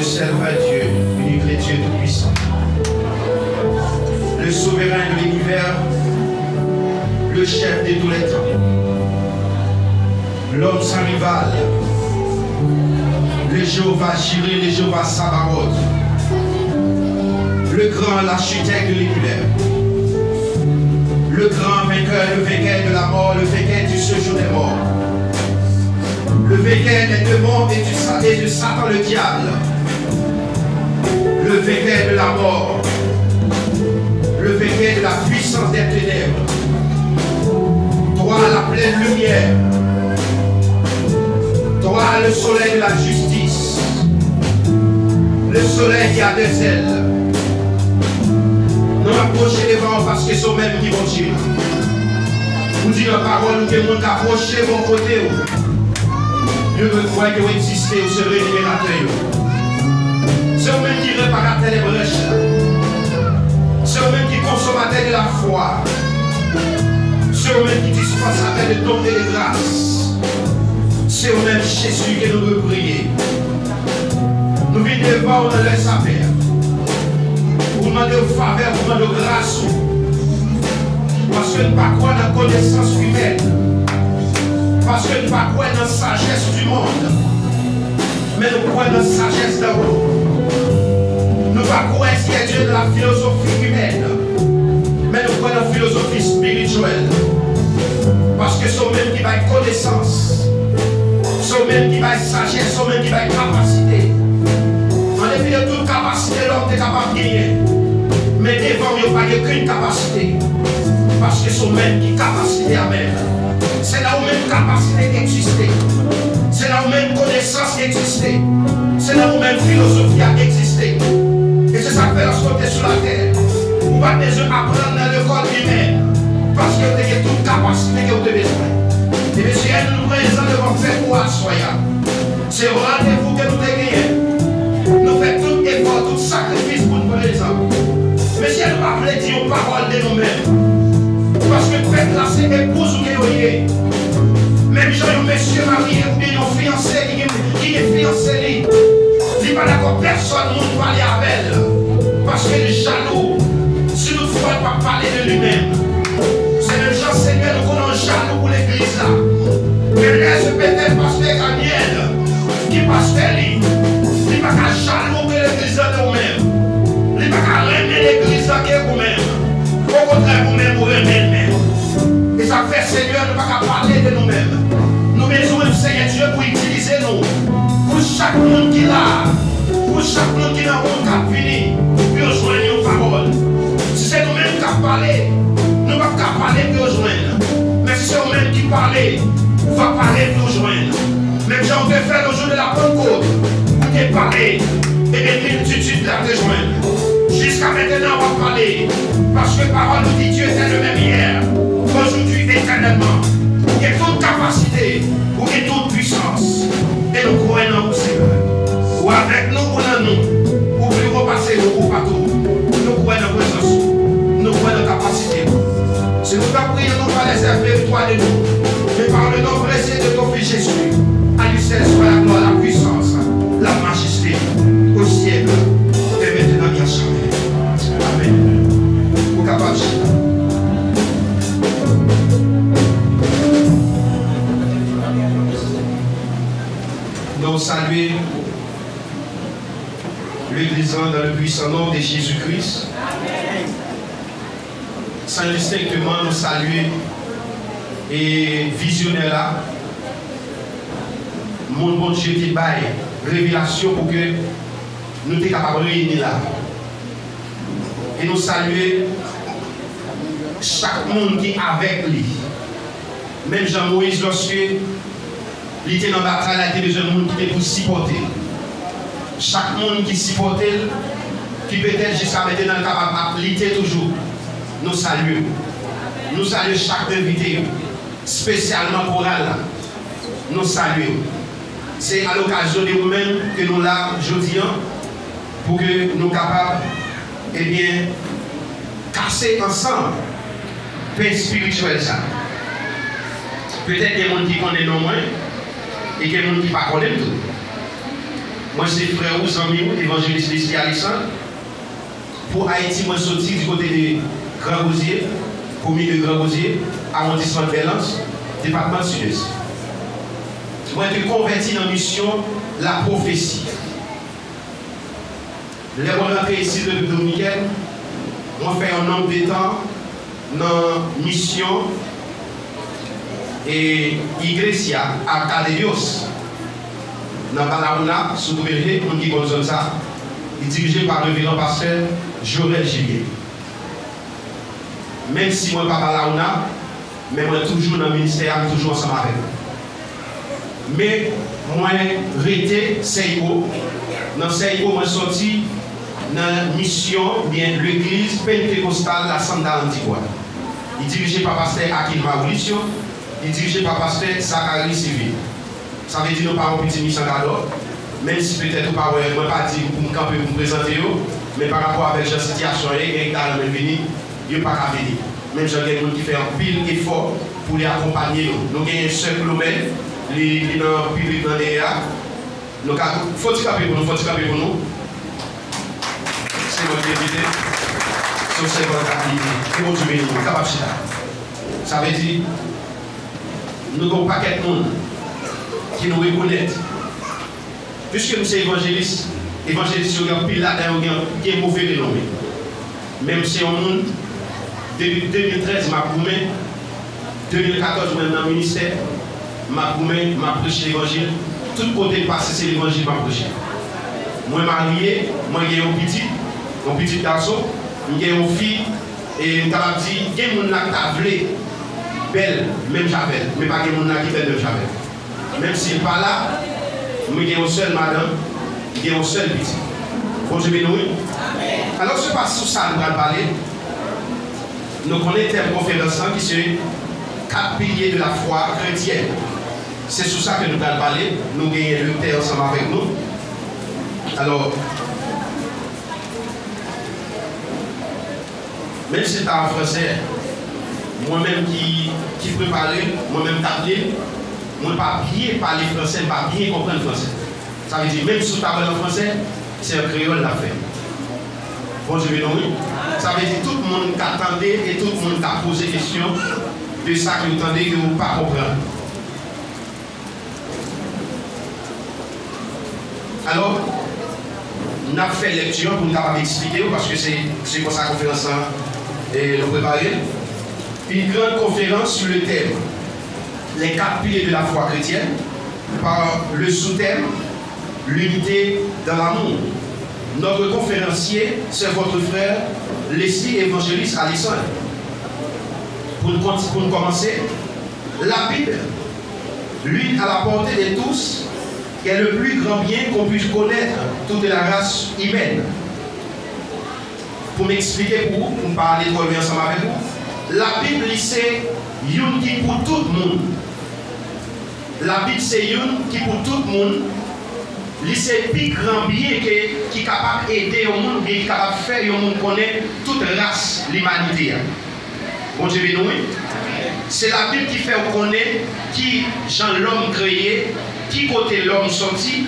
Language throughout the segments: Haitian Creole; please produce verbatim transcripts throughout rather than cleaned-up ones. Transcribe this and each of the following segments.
Le seul vrai Dieu, unique, le Dieu tout-puissant, le souverain de l'univers, le chef de tous les temps, l'homme sans rival, le Jéhovah Jiré, le Jéhovah Sabaoth, le grand, l'architecte de l'univers, le grand vainqueur, le vainqueur de la mort, le vainqueur du séjour des morts, le vainqueur des démons et du Sa-, et de Satan le diable, le vainqueur de la mort, le vainqueur de la puissance des ténèbres. Toi, la pleine lumière. Toi, le soleil de la justice. Le soleil qui a deux ailes. Nou apwoche devan w paske se w menm ki Bondye. Ou di nan pawòl ou ke moun k apwoche bò kote w, yo dwe kwè ke w egziste, ou se reveratè yo. Se ou menm ki reparatè de brèch la. Se ou menm ki konsomatè de lafwa. Se ou menm ki dispansatè de don e de gras. Se ou menm, Jezi, ke nou dwe priye. Nou vin devan w nan lè sapen an pou mande w favè, pou mande w gras ou. Paske n pa kwè nan konesans imèn. Paske n pa kwè nan sagesse du monde. Men nou kwè nan sagesse d'en haut. Nou pa kwè, Seyè Dye, nan la filozofi imèn. Men nou kwè nan filozofi espirityèl. Paske se ou menm ki bay konesans. Se ou menm ki bay sajès, se ou menm ki bay kapasite. An depi de tout kapasite lòm te kapab genyen. Men devan w yo pa gen okenn kapasite. Paske se ou menm ki kapasite a menm. Se nan ou menm kapasite egziste. Se nan ou menm konesans egziste. Se nan ou menm filozofi a egziste. E se sa k fè lòske w te sou latè, ou pa t bezwen aprann nan lekòl imèn, paske w te gen tout kapasite ke w te bezwen. Ebyen, Seyè, nou prezan devan fè pou aswè a. Se randevou ke nou te genyen. Nou fè tout efò, tout sakrifis pou n prezan. Men Seyè, nou pa vle di yon pawòl de nou menm. Paske pèp la se epouz ou ke yo ye. Menm jan yon mesye marye oubyen yon fiyanse ki gen, ki gen fiyanse li, li pa dakò pèsòn moun pale avè l. Paske li jalou. Si toutfwa l pa pale de li menm. Se menm jan, Senyè, nou konnen w jalou pou legliz la. Men lè se petèt pastè Daniel ki pastè li, li pa ka jalou ke legliz la de ou menm. Li pa ka renmen legliz la ke ou menm. Okontrè, ou menm ou renmen l menm. E sa k fè, Senyè, nou pa ka pale de nou menm. Nou bezwen w, Senyè Dye, pou itilize nou. Pou chak moun ki la, pou chak moun ki nan wout k ap vini, pou yo jwenn yon pawòl. Si se nou menm k ap pale, nou p ap ka pale pou yo jwenn. Men si se ou menm ki pale, ou va pale pou yo jwenn. Menm jan w te fè le jou de la Pannkot, ou te pale, e miltitid la te jwenn. Jiska mentenan w ap pale, paske pawòl ou di, Dieu est le même hier, aujourd'hui, éternellement. Ou gen tout kapasite, ou gen tout pwisans. E nou kwè nan ou, Senyè. Ou avèk nou, ou nan nou. Ou pi wo pase nou, ou patou. Nou kwè nan prezans ou. Nou kwè nan kapasite ou. Si nou ka priye, non pas les œuvres méritoires de nous, mais par le nom précieux de ton Fils Jésus, à lui seul soit la gloire, la puissance, la majesté, au siècle, et maintenant et à jamais. Amen. Ou kapab chita. Nou salye legliz lan dans le puissant nom de Jésus-Christ. San distenkteman, nou salye e vizyonè la, moun Bondye te bay revelasyon pou ke nou te kapab reyini la. E nou salye chak moun ki avèk li. Menm jan Moyiz, lòske li te nan batay la, li te bezwen moun ki te pou sipòte l. Chak moun ki sipòte l, ki petèt jiska mentenan l kapab ap lite toujou, nou salye w. Nou salye chak envite yo, espesyalman koral la. Nou salye w. Se a lokazyon de ou menm ke nou la jodi an, pou ke nou kapab, ebyen, kase ansanm pen espirityèl sa. Petèt gen moun ki konnen non mwen, e gen moun ki pa konnen m tou. Mwen se frè ou, zanmi ou, Evanjelis Leslie Alexandre. Pou Ayiti, mwen soti di kote de Gran Gozye, komin de Gran Gozye, awondisman Bèlans, depatman Sidès. Mwen te konvèti nan misyon lapwofesi. Lè mwen rantre isit Repiblik Dominikèn, mwen fè yon nonb de tan nan misyon e Iglesia Arca de Dios nan Balaouna, sou Goubelhe, moun ki konn zòn sa, li dirije pa Reveran Pastè Jorel Julien. Menm si mwen pa Balaouna, men mwen toujou nan ministè a, m toujou ansanm avèk. Men mwen rete Sèypo. Nan Sèypo, mwen sòti nan misyon, byen, legliz Pentekostal La Santa Antigua. Li dirije pa pastè Akil Mauricio, li dirije pa pastè Zacharie Civil. Sa vle di nou pa yon piti misyon gadò. Menm si petèt ou pa wè, mwen pa di pou m kanpe pou m prezante yo, men pa rapò avèk jan sitiyasyon an ye, gen ki ta renmen vini, yo pa ka vini. Menm jan gen moun ki fè anpil efò pou li akonpanye nou. Nou genyen sè Klomè, li, li nan piblik nan dèyè a. Nou ka, fò ti kanpe pou nou, fò ti kanpe pou nou. Se mwen ki envite. Se yon sèvant k ap lide. Ke Bondye beni nou. Kapab chita. Sa vle di, nou gen yon pakèt moun ki nou rekonèt. Piske m se evanjelis, evanjelis yo gen anpil ladan yo gen, gen move renome. Men m se yon moun, depi de mil trèz m ap goumen, de mil katòz mwen nan ministè, m ap goumen, m ap preche levanjil. Tout kote m pase, se levanjil m ap preche. Mwen marye, mwen gen yon pitit, yon pitit gason, m gen yon fi, e m kapab di, gen moun la ki ta vle bèl menm jan avè l, men pa gen moun la ki bèl menm jan avè l. Menm si l pa la, mwen gen yon sèl madanm, gen yon sèl pitit. Bondye beni w, wi. Alò, se pa sou sa nou pral pale. Nou konnen tèm konferans lan ki se quatre piliers de la foi chrétienne. Se sou sa ke nou pral pale. Nou genyen lektè ansanm avèk nou. Alò, menm si l ta an fransè, mwen menm ki, ki prepare l, mwen menm k ap li l, mwen pa byen pale fransè, m pa byen konprann fransè. Sa vle di, menm si w ta pale an fransè, se an kreyòl l ap fè. Bondye beni w, wi. Sa vle di, tout moun ka tande e tout moun ka poze kesyon de sa ke w tande ke w pa konprann. Alò, n ap fè lèkti an pou n kapab eksplike yo, paske se, se konsa konferans lan, e, nou prepare l. Une grande conférence sur le thème Les quatre piliers de la foi chrétienne, par le sous-thème L'unité dans l'amour. Notre conférencier, c'est votre frère Leslie Evangeliste Alexandre. Pou n kon-, pou n kòmanse, la Bible, l'une à la portée de tous, est le plus grand bien qu'on puisse connaître toute la race humaine. Pou m eksplike pou ou, pou m pa ale twò lwen ansanm avèk ou, Labib li se youn ki pou tout moun. Labib se youn ki pou tout moun. Li se pi gran byen ke, ki kapab ede yon moun oubyen ki kapab fè yon moun konnen tout ras limanite a. Bondye beni w, wi. Se Labib ki fè w konnen ki jan lòm kreye, ki kote lòm sòti,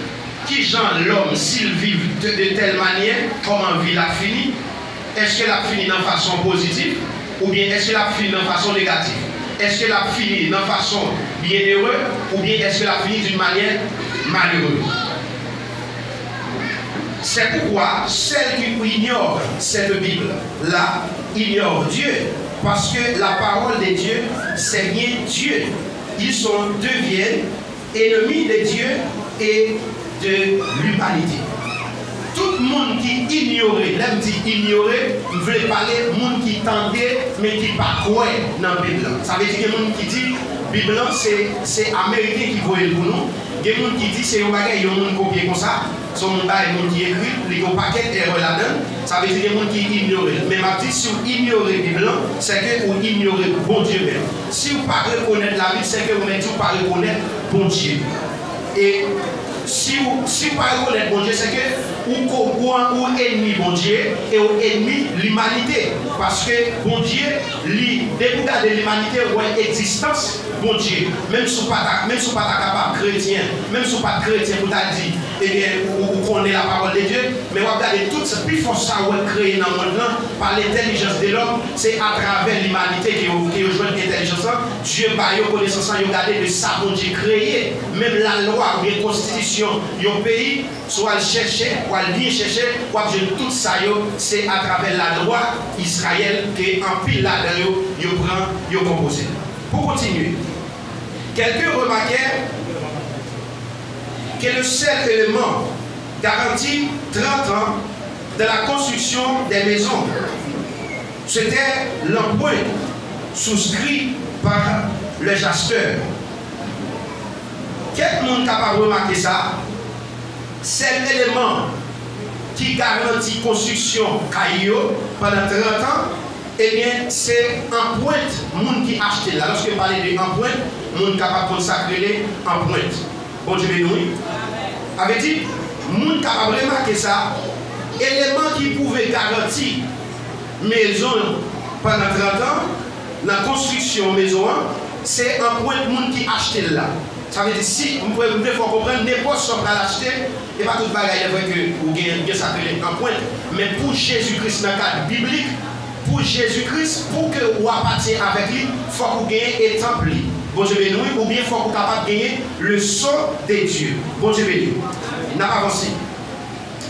ki jan lòm, si l viv de, de tèl manyè, kòman vi l ap fini. Èske l ap fini nan fason pozitif, oubyen èske l ap fini nan fason negatif? Èske l ap fini nan fason byennere, oubyen èske l ap fini d'une manière malheureuse? C'est pourquoi ceux qui ignorent cette Bible-là ignorent Dieu, parce que la parole de Dieu, c'est bien Dieu. Ils sont, deviennent ennemis de Dieu et de l'humanité. Tout moun ki inyore, lè m di inyore, m vle pale moun ki tande, men ki pa kwè nan Bib lan. Sa vle di gen moun ki di Bib lan se, se Ameriken ki voye l pou nou. Gen moun ki di se yon bagay yon moun kopye konsa, se yon moun bay moun ki ekri, li gen yon pakèt erè ladan l. Sa vle di gen moun ki inyore l. Men m ap di, si w inyore Bib lan, sèke ou inyore Bondye menm. Si w pa rekonèt Labib, sèke ou mèt di w pa rekonèt Bondye. E Si w, si w pa rekonèt Bondye, se ke ou, ko- ou, ou enmi Bondye e ou enmi limanite. Paske Bondye, li, depi w gade limanite, ou wè egzistans Bondye. Menm si w pa ta, menm si w pa ta kapab kretyen, menm si w pa t kretyen pou ta di, ebyen, ou, ou konnen la parole de Dieu, men w ap gade tout sa, pifò sa w wè kreye nan mond lan, pa lentèlijans de lòm, se atravè limanite ke yo, ke yo jwenn entèlijans lan. Dye ba yo konesans lan, yo gade de sa Bondye kreye. Menm lalwa oubyen konstitisyon yon peyi, si w al chèche, w al byen chèche, w ap jwenn tout sa yo, se atravè lalwa Izrayèl ke anpil ladan yo, yo pran, yo konpoze. Pou kontinye, quelqu'un remarquait que le seul élément garanti trente ans dans la construction des maisons, c'était l'emprunt souscrit par les acheteurs. Kèk moun kapab remake sa, sèl eleman ki garanti konstriksyon kay yo pandan trant an, ebyen, se anprent moun ki achte l la. Lòske yo pale de anprent, moun kapab konn sa k rele anprent. Bondye beni w, wi. Sa vle di, moun kapab remake sa, eleman ki pwouve garanti mezon pandan trant an, nan konstriksyon mezon an, se anprent moun ki achte l la. Sa vle di, si, m vle fè w konprann, nenpòt sa w pral achte, e pa tout bagay, e vre ke ou gen, gen sa k rele anprent, men pou Jezi Kris nan kad biblik, pou Jezi Kris, pou ke ou apatyen avèk li, fòk ou genyen etanp li. Bondye beni w, wi, oubyen fòk ou kapab genyen le sceau de Dieu. Bondye beni w. N ap avanse.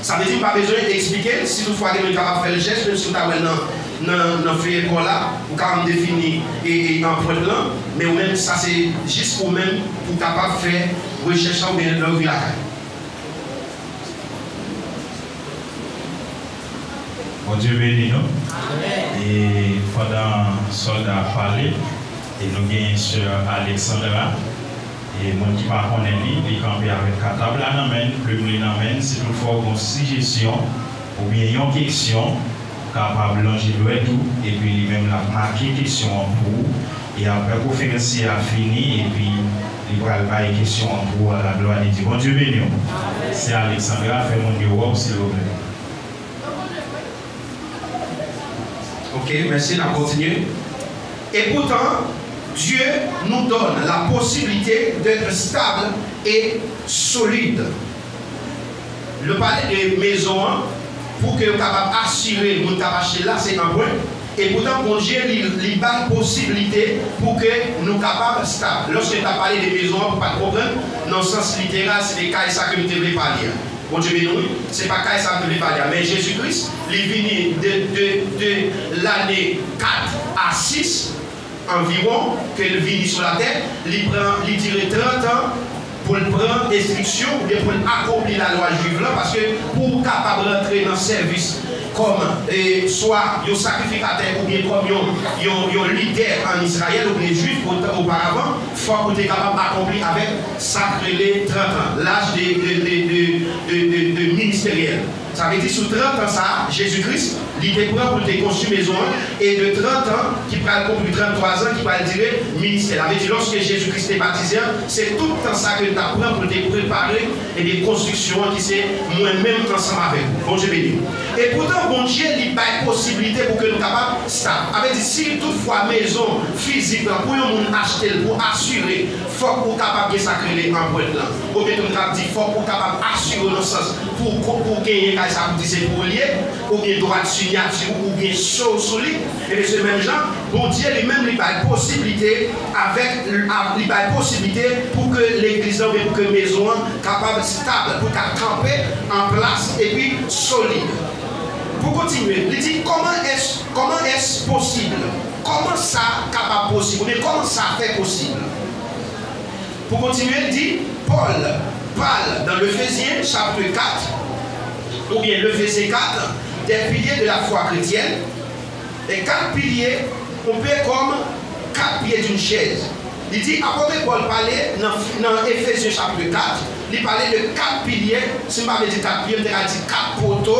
Sa vle di m pa bezwen eksplike l, si toutfwa gen moun ki kapab fè l jès, menm si w ta wè l nan, nan, nan feyè pa w la, ou kapab defini e, e anprent lan, men ou menm, sa se jis ou menm pou w kapab fè rechèch lan oubyen lè w rive lakay. Bondye beni nou. E pandan sòlda ap pale, e nou gen sè Alexandra, e moun ki pa konnen li, li kanpe avèk katab la nan men l, plim li nan men l, si toutfwa w gen yon sijesyon oubyen yon keksyon, w kapab lonje dwèt ou, epi li menm l ap make keksyon an pou ou, e apre konferans a fini, epi li pral bay keksyon an pou ou a la glwa de Dye. Bondye beni w. Sè Alexandra, fè moun yo wè w, silvouplè. Ok, mèsi, n ap kontinye. Et pourtant, Dieu nous donne la possibilité d'être stable et solide. Nou pale de mezon an, pou ke yo kapab asire moun k ap achte l la, se anprent. E poutan, Bondye, li, li bay posiblite pou ke nou kapab stab. Lòske n t ap pale de mezon an, pou pa t konprann, nan sans literal, se te kay sa ke m te vle pale a. Bondye beni w, wi. Se pa kay sa m te vle pale a. Men Jezi Kris, li vini de, de, de lane kat a sis anviwon ke l vini sou latè, li pran, li dire trant an pou l pran enstriksyon oubyen pou l akonpli lalwa jwif lan, paske pou w kapab rantre nan sèvis kòm, e, swa yon sakrifikatè oubyen kòm yon, yon, yon lidè ann Izrayèl oubyen jwif o-, oparavan, fòk ou te kapab akonpli avèk sa k rele trant an, laj de, de, de, de, de, de, de ministeryèl. Sa vle di, sou trant an sa a, Jezi Kris, li te pran pou l te konstwi mezon an, e de trant an, ki pral konkli tranntwa zan, ki pral dire ministè l. Sa vle di, lòske Jezi Kris te batize an, se tout tan sa ke l t ap pran pou l te prepare, ebyen, konstriksyon an ki se mwen menm ansanm avèk ou. Bondye beni w. E poutan, Bondye, li bay posiblite pou ke nou kapab stab. Sa vle di, si toutfwa mezon fizik lan, pou yon moun achte l, pou asire, fòk ou kapab gen sa k rele anprent lan. Oubyen tou, m t ap di, fòk ou kapab asire w nan sans pou, pou, pou w genyen kay sa pou di se pou ou l ye, oubyen dwa de sinyati w, oubyen sceau w sou li. Ebyen, se menm jan, Bondye li menm, li bay posiblite avèk, li bay posiblite pou ke legliz lan, oubyen pou ke mezon an kapab stab, pou l ka kanpe an plas epi solid. Pou kontinye, li di, comment est-ce, comment est-ce possible? Kòman sa kapab posib? Oubyen kòman sa fè posib? Pou kontinye, l di, Paul parle dans l'Éphésiens chapitre quatre, oubyen Lefezyen kat, des piliers de la foi chrétienne, e kat pilye, on peu comme quatre pieds d'une chaise. Li di, apot Pòl pale nan, nan Efezyen chapitre kat, li pale de kat pilye, si m pa vle di kat pilye, m te ka di kat poto,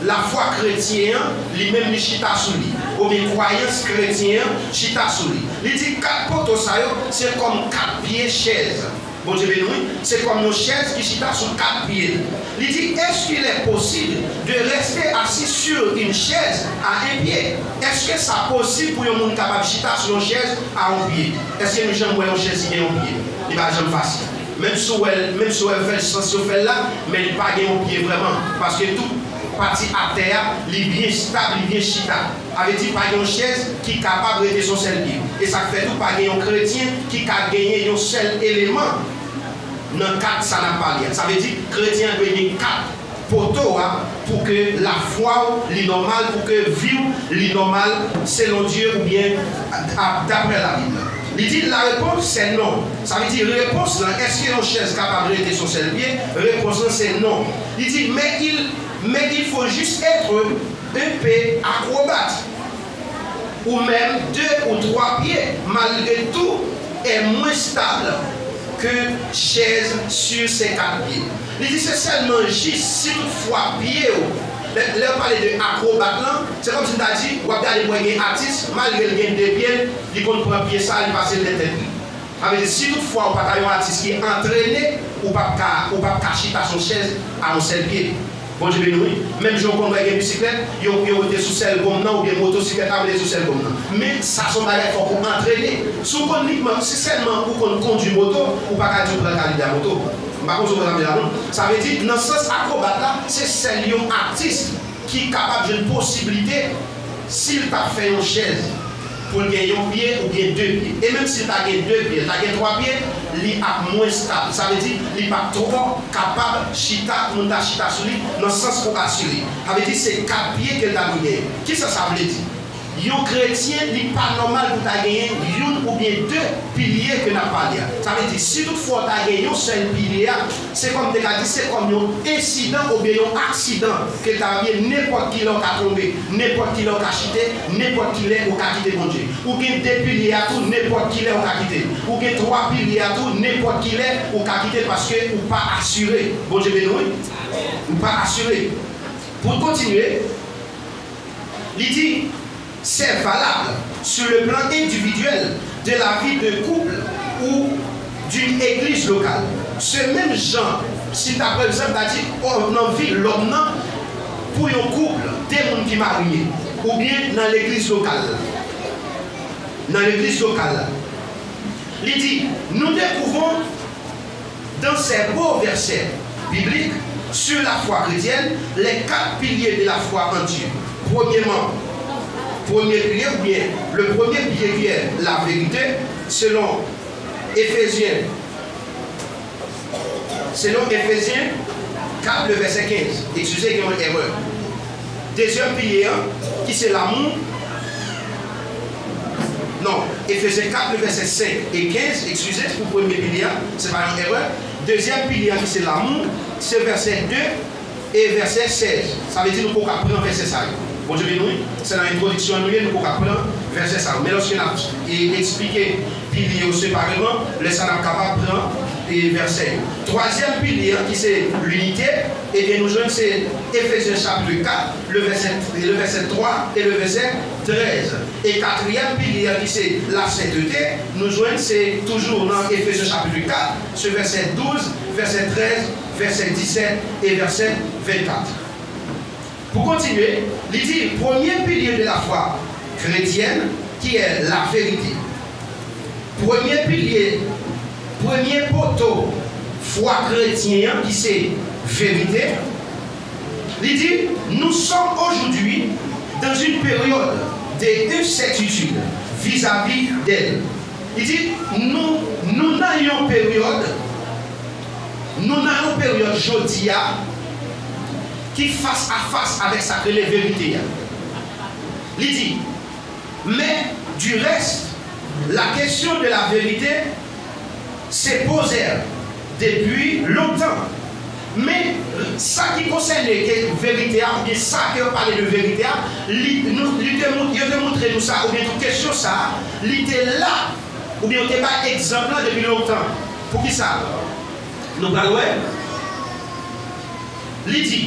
lafwa kretyen an, li menm li chita sou li, oubyen kwayans kretyen an chita sou li. Li di kat poto sa yo, se kòm kat pye chèz. Bondye beni w, wi. Se kòm yon chèz ki chita sou kat pye l. Li di, est-ce qu'il est possible de rester assis sur une chaise à un pied? Èske sa posib pou yon moun kapab chita sou yon chèz a yon pye? Èske nou janm wè yon chèz ki gen yon pye? Li pa janm fasil. Menm si w wè l, menm si w wè l fè sans yo fè l la, men li pa gen yon pye vrèman. Paske tout pati atè a, li byen stab, li byen chita. Sa vle di pa gen yon chèz ki kapab rete sou yon sèl pye. E sa k fè tou pa gen yon kretyen ki ka genyen yon sèl eleman nan kat sa n ap pale a. Sa vle di kretyen an dwe gen kat poto a pou ke lafwa w li nòmal, pou ke vi w li nòmal selon Dye oubyen a- daprè Labib. Li di la réponse c'est non. Sa vle di repons lan, èske yon chèz kapab rete sou yon sèl pye? Repons lan se non. Li di, mais il, mais il faut juste être un peu acrobate, ou même deux ou trois pieds, malgré tout, est moins stable que chaise sur ses quatre pieds. Li di se sèlman jis si toutfwa pye w, lè, lè yo pale de akrobat lan, se kòmsi m ta di, w ap gade pou wè gen atis, malgre l gen de pye l, li konn pran pye sa, li pase l nan tèt li. Sa vle di, si toutfwa ou pa ta yon atis ki antrene, ou p ap ka, ou p ap ka chita sou yon chèz a yon sèl pye. Bondye beni w, wi. Menm jan w konn wè gen bisiklèt, yo, yo rete sou sèl gonm nan, oubyen motosiklèt la rete sou sèl gonm nan. Men sa se yon bagay fòk ou antrene. Si w konn likman, si sèlman ou konn kondwi moto, ou pa ka di w pral kalite a moto. M pa konn si w konprann sa m di la non. Sa vle di, nan sans akrobat la, se sèl yon atis ki kapab jwenn posiblite si l ta fè yon chèz pou l gen yon pye oubyen de pye. E menm si l ta gen de pye, l ta gen twa pye, li ap mwens stab. Sa vle di, li p ap twò kapab chita pou moun ta chita sou li nan sans pou asire. Sa vle di, se kat pye ke l ta dwe genyen. Kisa sa vle di? Yon kretyen, li pa nòmal pou ta genyen youn oubyen de pilye ke n ap pale a. Sa vle di, si toutfwa w ta gen yon sèl pilye a, se kòm te ka di, se kòm yon ensidan oubyen yon aksidan ke ta rive nenpòt kilè w ka tonbe, nenpòt kilè w ka chite, nenpòt kilè ou ka kite Bondye. Ou gen de pilye a tou, nenpòt kilè ou ka kite. Ou gen twa pilye a tou, nenpòt kilè ou ka kite paske ou pa asire. Bondye beni w, wi. Ou pa asire. Pou n kontinye, li di, c'est valable sur le plan individuel de la vie de couple ou d'une église locale. Se menm jan, si n ta pran egzanp, ta di, o, nan vi lòm nan, pou yon koup, de moun ki marye, oubyen nan legliz lokal la. Nan legliz lokal la. Li di, nous découvrons dans ces beaux versets bibliques sur la foi chrétienne les quatre piliers de la foi en Dieu. Premièrement, premier pilier, oubyen le premier pilier qui est la vérité, selon Éphésiens, selon Éphésiens quatre, le verset quinze. Eskize, gen yon erè. Dezyèm pilye a, ki se lanmou. Non, Efezyen kat, vèsè senk e kenz, eskize, pou premye pilye a, se pa yon erè. Dezyèm pilye a, ki se lanmou, se vèsè de e vèsè sèz. Sa vle di nou poko ka pran vèsè sa yo. Bondye beni w, wi. Se nan entwodiksyon an nou ye, nou poko ka pran vèsè sa yo. Men lòske n ap, e, eksplike pilye yo separeman, lè sa n ap kapab pran, e, vèsè yo. Twazyèm pilye a, ki se linite, ebyen, nou jwenn se Efezyen chapit kat, le vèsè, le vèsè twa e le vèsè trèz. E katriyèm pilye a, ki se lasentete, nou jwenn se toujou nan Efezyen chapit kat, se vèsè douz, vèsè trèz, vèsè disèt e vèsè vennkat. Pou kontinye, li di, premier pilier de la foi chrétienne, qui est la vérité. Premye pilye, premye poto fwa kretyen an, ki se verite, li di, nous sommes aujourd'hui dans une période d'incertitude vis-à-vis d'elle. Li di, nou, nou nan yon peryòd, nou nan yon peryòd jodi a ki fas a fas avèk sa k rele verite a. Li di, mais du reste, la question de la vérité se posait depuis longtemps. Men sa ki konsène ke verite a, oubyen sa ke yo pale de verite a, li, nou, li te, mou- yo te montre nou sa, oubyen tou kesyon sa, li te la, oubyen yo te bay egzanp lan depi lontan. Poukisa? Nou pral wè. Li di,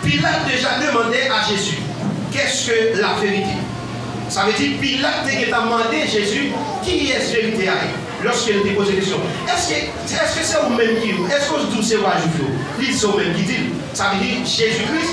Pilate déjà demandait à Jésus, qu'est-ce que la vérité? Sa vle di, Pilat te gentan mande Jezi, kiyès verite a ye? Lòske l te poze kesyon, èske, èske se ou menm ki, èske w di w se wa Jwif yo? Li di se ou menm ki di l. Sa vle di, Jezi Kris,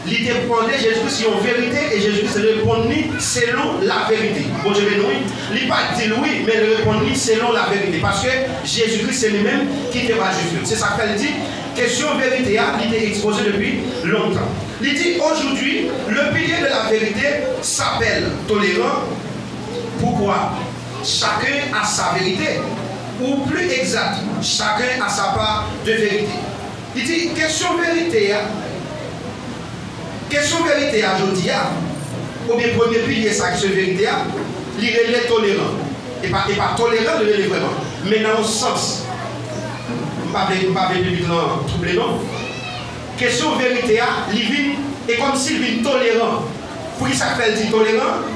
li te mande Jezi Kris yon verite, e Jezi Kris reponn li selon laverite. Bondye beni w, wi. Li pa t di l wi, men l reponn li selon laverite. Paske Jezi Kris se li menm ki te wa Jwif yo. Se sa k fè l di, kesyon verite a, li te ekspoze depi lontan. Li di, aujourd'hui, le pilier de la vérité s'appelle tolérant. Pourquoi? Chacun a sa vérité. Ou plus exact, chacun a sa part de vérité. Li di, kesyon verite a, kesyon verite a jodi a, oubyen premye pilye sa ki se verite a, li rele toleran. E pa, e pa toleran li rele vrèman. Men nan yon sans, m pa vle, m pa vle piblik lan twouble non. Kesyon verite a, li vin, e kòmsi l vin toleran. Poukisa k fè l di toleran?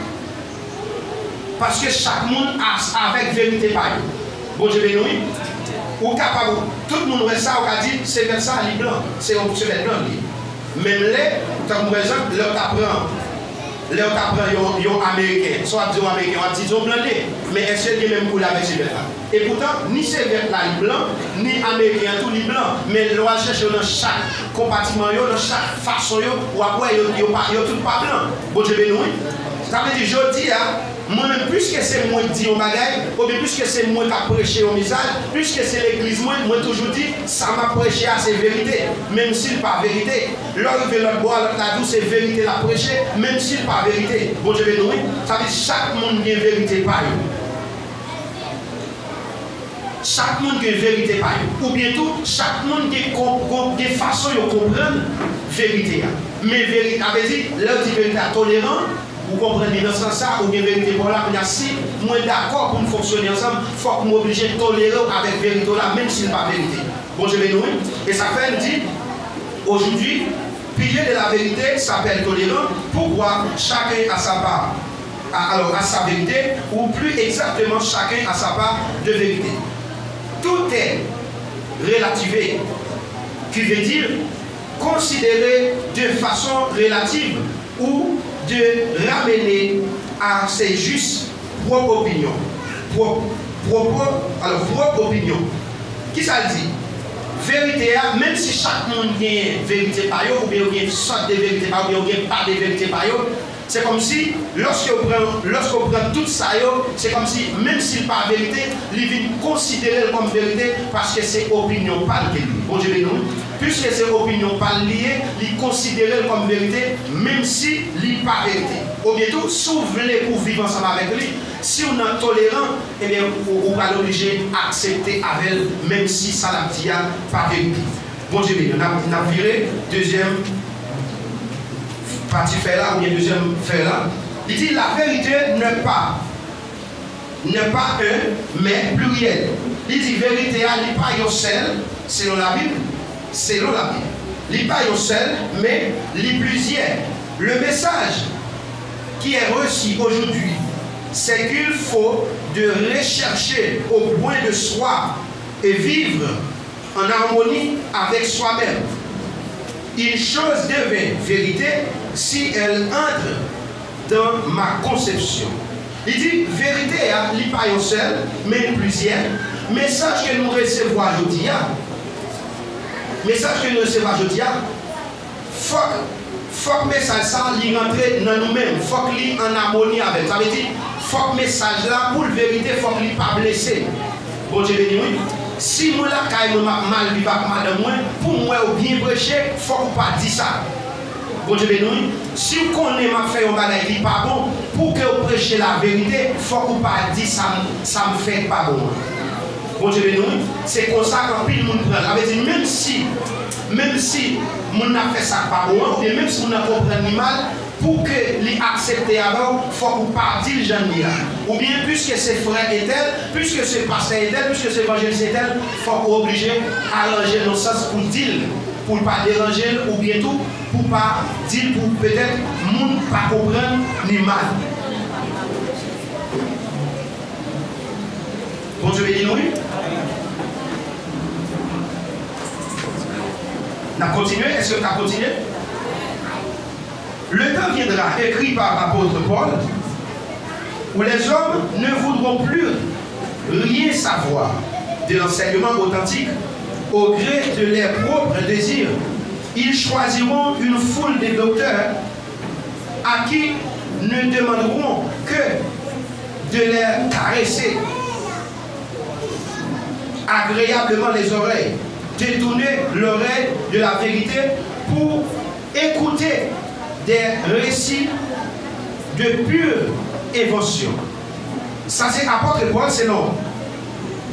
Paske chak moun a, avèk verite pa yo. Bondye beni w, wi. Ou kapab, tout moun wè sa, ou ka di, se vèt sa, li blan. Se yon, se vèt blan li ye. Menm lè, tankou pa egzanp, lè w ta pran, lè w ta pran yon, yon Ameriken, sa w ap di yon Ameriken, w ap di, di yon blan li ye. Men èske l gen menm koulè avèk se vèt la? Epoutan, ni se vèt la li blan, ni Ameriken an tou li blan. Men lè w al chèche yo nan chak konpatiman yo, nan chak fason yo, w ap wè yo, yo pa, yo tout pa blan. Bondye beni w, wi. Sa vle di, jodi a, mwen menm, piske se mwen k di yon bagay, oubyen piske se mwen k ap preche yon mesaj, piske se legliz mwen, mwen toujou di, sa m ap preche a, se verite, menm si l pa verite. Lè w rive lòt bò a, lòt la di w se verite l ap preche, menm si l pa verite. Bondye beni w, wi. Sa vle di, chak moun gen verite pa yo. Chak moun gen verite pa yo. Oubyen tou, chak moun gen, kon, kon, gen fason yo konprann verite a. Men verite, sa vle di, lè w di verite a toleran, ou konprann li nan sans sa, ou gen verite pa w la, kounye a, si mwen dakò pou n fonksyone ansanm, fòk m oblije tolere w avèk verite w la, menm si l pa verite. Bondye beni w, wi. E sa fè l di, aujourd'hui, pilier de la vérité s'appelle tolérant. Pourquoi? Chacun a sa part, a, alors, à sa vérité, ou plus exactement, chacun a sa part de vérité. Tout est relativé, qui veut dire considérer de façon relative ou de ramener à ses justes propres opinions. Pro-, propos, alors, propre opinion. Kisa l di? Verite a, menm si chak moun gen verite pa yo, oubyen yo gen sòt de verite pa yo, oubyen yo gen pa de verite pa yo, se kòmsi, lòske w pran, lòske w pran tout sa yo, se kòmsi, menm si l pa verite, li vin konsidere l kòm verite, paske se opinyon pa l ke li ye. Bondye beni w. Piske se opinyon pa l li ye, li konsidere l kòm verite, menm si li pa verite. Oubyen tou, si w vle pou w viv ansanm avèk li, si w nan toleran, ebyen, ou, ou pral oblije aksepte avè l, menm si sa l ap di a pa verite. Bondye beni w. N ap, n ap vire dezyèm pati fèy la, oubyen dezyèm fèy la. Li di, la vérité n'est pas, n'est pas un, mais pluriel. Li di, verite a, li pa yon sèl, selon Labib, selon Labib. Li pa yon sèl, men li plizyè. Le message qui est reçu aujourd'hui, c'est qu'il faut de rechercher au point de soi et vivre en harmonie avec soi-même. Une chose devient vérité si elle entre dans ma conception. Li di, verite a, li pa yon sèl, men plizyè. Mesaj ke nou resevwa jodi a, mesaj ke nou resevwa jodi a, fòk, fòk mesaj sa a, li rantre nan nou menm. Fòk li an amoni avè l. Sa vle di, fòk mesaj la, pou l verite, fòk li pa blese. Bondye beni w, wi. Si mwen lakay mwen, m ap mal viv ak madanm mwen, pou m wè w byen preche, fòk ou pa di sa. Bondye beni w, wi. Si w konnen m ap fè yon bagay ki pa bon, pou ke w preche laverite, fòk ou pa di sa m, sa m fè k pa bon an. Bondye beni w, wi. Se konsa anpil moun pran l. Sa vle di, menm si, menm si moun nan ap fè sa k pa bon an, oubyen menm si moun nan konprann li mal, pou ke li aksepte avè w, fòk ou pa di l jan l ye a. Oubyen, piske se frè entèl, piske se pastè entèl, piske se evanjelis entèl, fòk ou oblije aranje l nan sans pou di l, pou l pa deranje l, oubyen tou, pou pa di l, pou petèt moun pa konprann li mal. Bondye beni nou, wi. N ap kontinye? Èske n ka kontinye? Le temps viendra, écrit par l'apôtre Paul, où les hommes ne voudront plus rien savoir de l'enseignement authentique au gré de leurs propres désirs, ils choisiront une foule de docteurs à qui ne demanderont que de leur caresser agréablement les oreilles, détourner l'oreille de la vérité pour écouter des récits de pure invention. Sa se apot Pòl selon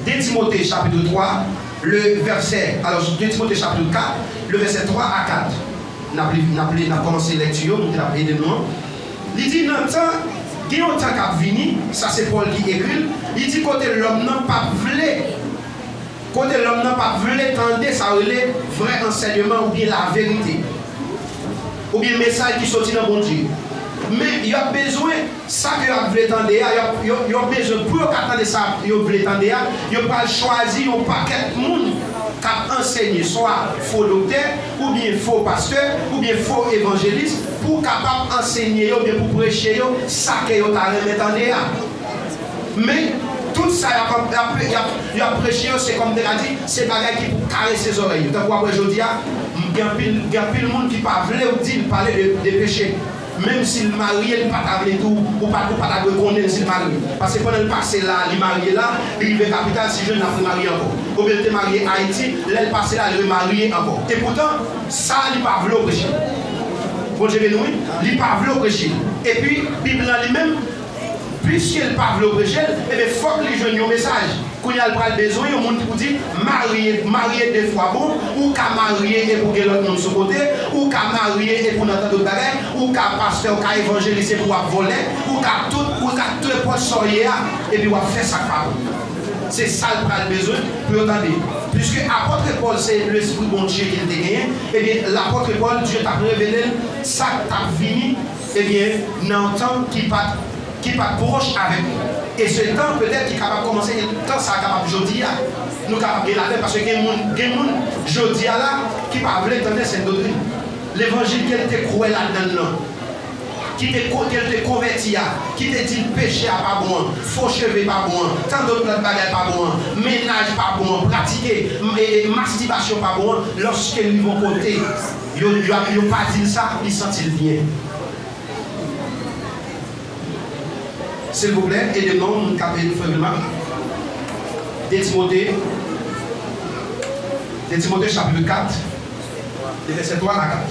de Timote chapit twa, le vèsè, alò, de Timote chapit kat, le vèsè twa a kat. N ap li, n ap li, n ap kòmanse lekti yo, moun ki t ap ede nou an. Li di nan tan, gen yon tan k ap vini, sa se Pòl ki ekri l, li di kote lòm nan p ap vle, kote lòm nan p ap vle tande sa yo rele vrè ansèyman oubyen laverite, oubyen mesaj ki soti nan Bondye. Men y ap bezwen sa ke y ap vle tande a, y ap, yo, yo bezwen, pou yo ka tande sa yo vle tande a, yo pral chwazi yon pakèt moun k ap ansenye, swa fo doktè, oubyen fo pastè, oubyen fo evanjelis, pou kapab ansenye yo, oubyen pou preche yo, sa ke yo ta renmen tande a. Men, tout sa y ap, y ap, y ap, y ap preche yo, se kòm te ka di, se bagay ki pou karese zòrèy yo. Tankou w ap wè jodi a, m, gen anpil, gen anpil moun ki pa vle w di l pale de, de peche. Menm si l marye, li pa ta vle di w, ou pa, ou pa ta dwe konnen l si l marye. Paske pandan l pase la, li marye la, li rive kapital, si jwenn l ap remarye ankò. Oubyen l te marye Ayiti, lè l pase la, li remarye ankò. Epoutan, sa li pa vle w preche. Bondye beni w, wi. Li pa vle w preche. Epi, Bib lan li menm, piske l pa vle w preche l, ebyen, fòk li jwenn yon mesaj. Kounye a, l pral bezwen yon moun ki pou di, marye, marye de fwa bon, ou ka marye epi w gen lòt moun sou kote, ou ka marye epi w nan tande lòt bagay, ou ka pastè, ou ka evanjelis epi w ap vòlè, ou ka tout, ou ka tout nenpòt sa w ye a, epi w ap fè sa k pa bon. Se sa l pral bezwen pou yo tande. Piske apòt Pòl se Lespri Bondye ke l te genyen, ebyen, lapòt Pòl, Dye t ap revele l sa k t ap vini, ebyen, nan yon tan ki pa t ki pa t pwòch avèk nou. E se tan petèt ki kapab kòmanse, e tan sa a kapab jodi a. Nou kapab gen ladan paske gen moun, gen moun jodi a la ki pa vle tande sèt doktrin. Levanjil ke l te kwè ladan l lan, ki te ko-, ke l te konvèti a, ki te di l peche a pa bon an, fo cheve pa bon an, tande lòt bagay pa bon an, mennaj pa bon an, pratike, m-, e, e, mastibasyon pa bon an, lòske l rive yon kote, yo, yo, yo pa di l sa, li santi l byen. Silvouplè, ede m non, moun k ap ede frè Vilma. De Timote, de Timote chapit kat, de vèsè twa a kat.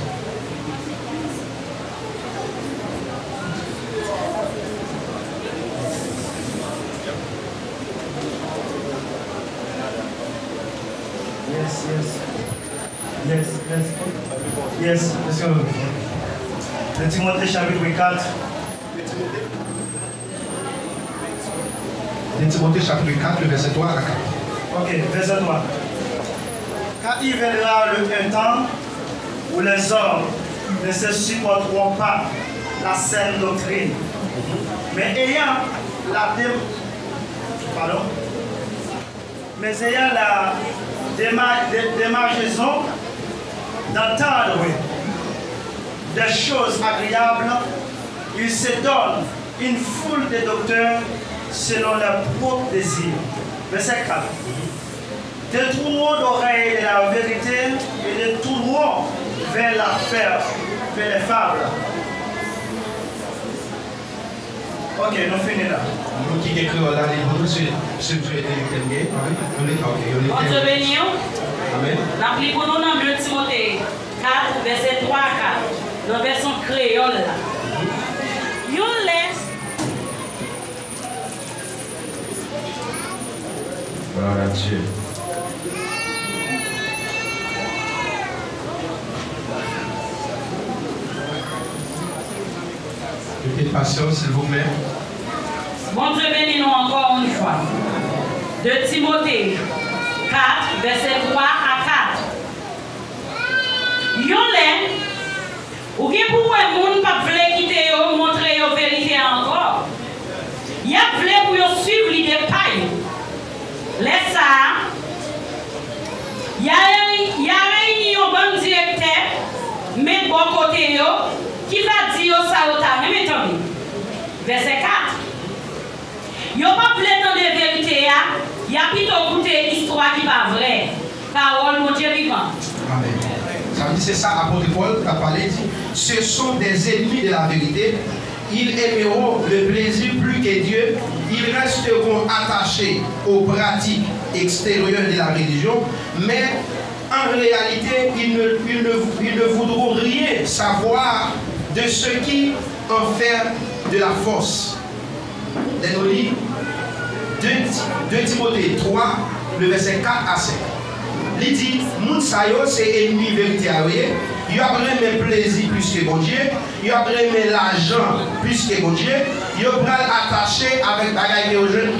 Yes, yes. Yes, yes. Yes, yes. De Timote chapit kat. De Timote chapit kat, le vèsè twa a kat. Ok, verset trois. Car il viendra le, un temps où les hommes ne se supporteront pas la saine doctrine, mais ayant la dé-, pardon, mais ayant la déma-, dé-, démangeaison d'entendre des choses agréables, ils se donnent une foule de docteurs selon leurs propres désirs. Verset quatre. Détourneront l'oreille de la vérité et détourneront vers la fer-, vers les fables. Ok, nou fini la. Nou kite kreyòl la libre, si, si w swete li tèm gen. Amèn. Nou li, ok, yo li tèm. Bondye beni w. Amèn. N ap li pou nou nan de Timote kat, vèsè twa a kat, nan vèsyon kreyòl la. Yon lè, Gloire à Dieu. Un peu de patience, s'il vous plaît. Bondye beni nou ankò yon fwa. De Timote kat, vèsè twa a kat. Yon lè, ou gen pou wè moun p ap vle kite yo montre yo verite a ankò. Y ap vle pou yo swiv lide pa yo. Lè sa a, y a, y a reyini yon bann direktè, men bò kote yo, ki va di yo sa yo ta renmen tande. Vèsè kat. Yo p ap vle tande verite a, Sa ki pa vrè. Pawòl Bondye vivan. Amen. Sa vle di se sa apot Pòl t ap pale, di, ce sont des ennemis de la vérité. Ils aimeront le plaisir plus que Dieu. Ils resteront attachés aux pratiques extérieures de la religion, mais en réalité, ils ne, ils ne, ils ne voudront rien savoir de ce qui en fait de la force. Lè nou li de, de Timote twa, le vèsè kat a senk. Li di, moun sa yo se enmi verite a yo ye. Yo ap renmen plezi plis ke Bondye. Yo ap renmen lajan plis ke Bondye. Yo pral atache avèk bagay ke yo jwenn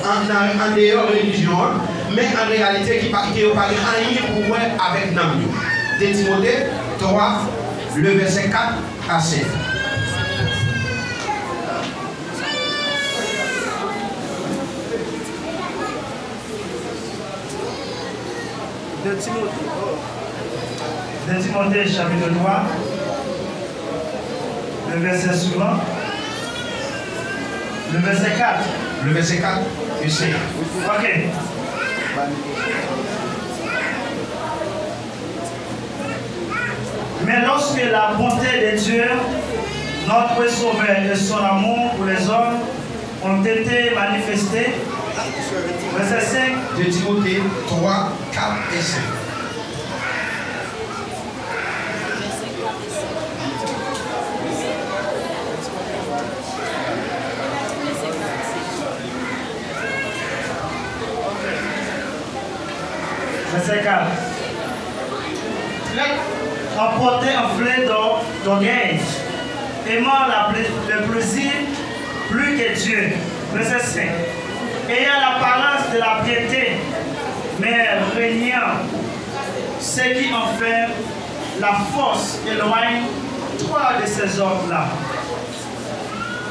an, an, andeyò relijyon an, men an reyalite ki pa, ke yo pa gen anyen pou wè avèk nanm yo. De Timote twa, le vèsè kat a senk. De Timote, oh. De Timote, chapitre trois, le verset suivant, le verset quatre. Le verset quatre et cinq. Ok. Mais lorsque la bonté de Dieu, notre Sauveur, et son amour pour les hommes ont été manifestés, verset cinq. De Timote trois, quatre et cinq. Vèsè kat. Trèt, anpòte anfle d'ò-, d'orgueil, aimant la pla-, le plaisir plus que Dieu. Vèsè senk. Ayant l'apparence de la piété, mais reniant ce qui en fait la force éloigne toi de ces hommes-là.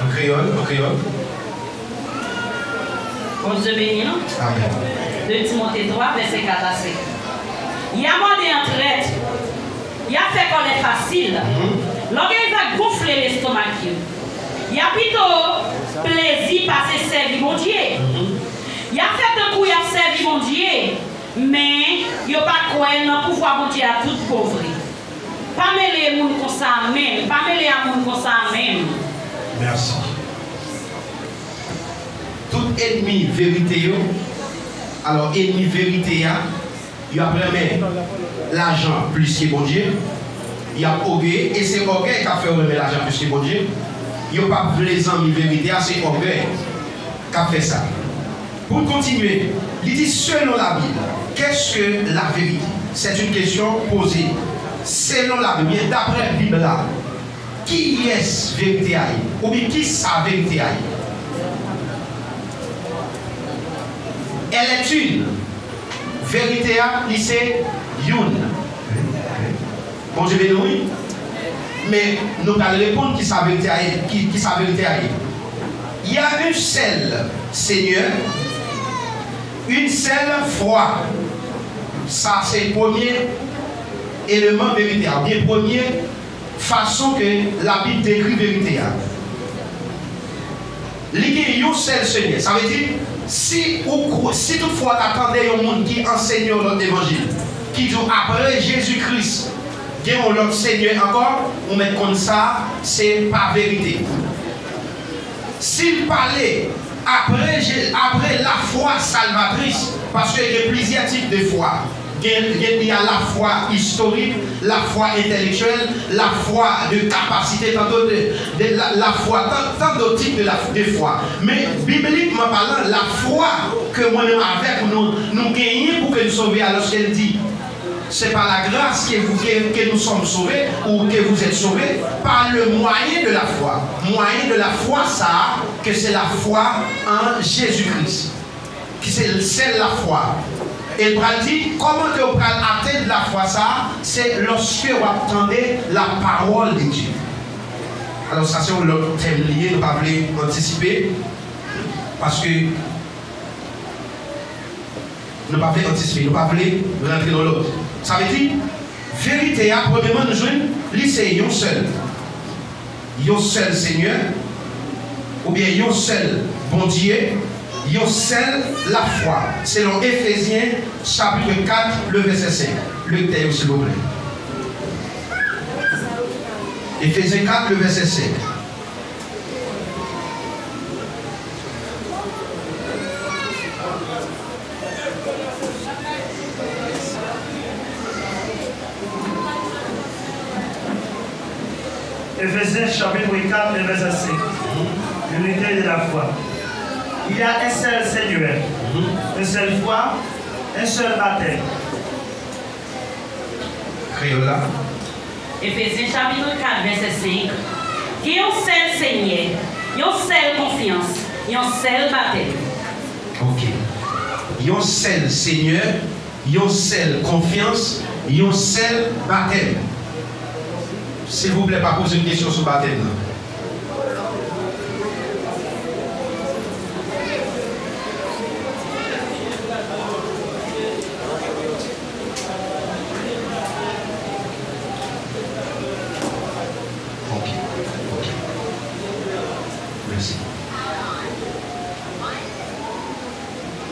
An kreyòl, an kreyòl. Bondye beni nou. Amen. De Timote twa, vèsè kat a senk. Y a mòde an trèt. Y a fè kòlè fasil. Mhm. Lògèy va gonfle lestomak yo. Y a pito plezi pase sèvi Bondye. Mhm. Y a fè tankou y ap sèvi Bondye, men yo pa kwè nan pouvwa Bondye a tout bon vre. Pa mele moun konsa menm, pa mele a moun konsa menm. Mèsi. Tout enmi verite yo, alò, enmi verite a, y ap renmen lajan plis ke Bondye, y ap ògeye, e se ògèy k ap fè yo renmen lajan plis ke Bondye. Yo p ap vle zanmi verite a, se ògèy k ap fè sa. Pou n kontinye, li di, selon la Bible, qu'est-ce que la vérité? C'est une question posée. Selon la Bible, oubyen daprè Bib la, kiyès verite a ye? Oubyen kisa verite a ye? Elle est une. Verite a, li se youn. Bondye beni w, wi. Men nou pral reponn kisa verite a ye, ki, kisa verite a ye. Il y a un seul Seigneur, une seule foi. Sa se premye eleman verite a, oubyen premye fason ke Labib dekri verite a. Li gen yon sèl Senyè. Sa vle di, si ou kwè, si toutfwa w ta tande yon moun ki anseye yon lòt evanjil, ki di w apre Jezi Kris, gen yon lòt Senyè ankò, ou mèt konn sa, se pa verite. Si l pale apre Je-, apre lafwa salvatris, paske gen plizyè tip de fwa. Gen, gen, il y a la foi historique, la foi intellectuelle, la foi de capacité, tant d'autres, de, la, la foi, tant, tant d'autres types de la, de foi. Men, biblikman palan, lafwa ke mwen menm avèk ou, nou, nou genyen pou ke nou sove, alòske l di, c'est par la grâce que vous, que, que nous sommes sauvés, ou que vous êtes sauvés, par le moyen de la foi. Moyen de la foi, sa, ke se lafwa an Jezi Kris. Ki se sèl lafwa. E l pral di, kòman ke w pral atenn lafwa sa a? Se lòske w ap tande la parole de Dieu. Alò, sa se yon lòt tèm li ye, nou pa vle antisipe, paske nou pa vle antisipe, nou pa vle rantre nan lòt. Sa vle di, verite a, premyèman, nou jwenn, li se yon sèl. Yon sèl Senyè, oubyen yon sèl Bondye, Yon sèl lafwa, selon Efezyen chapit kat, le vèsè senk. Lektè yo, silvouplè. Efezyen kat, le vèsè senk. Éphésiens chapitre quatre, le verset cinq. L'unité de la foi. Il y a un seul Seigneur, une seule foi, un seul baptême. Kreyòl la. Efezyen chapit kat, vèsè senk. Gen yon sèl Senyè, yon sèl konfyans, yon sèl batèm. Ok. Yon sèl Senyè, yon sèl konfyans, yon sèl batèm. Silvouplè, pa poze m kesyon sou batèm nan. Ok, ok. Mèsi.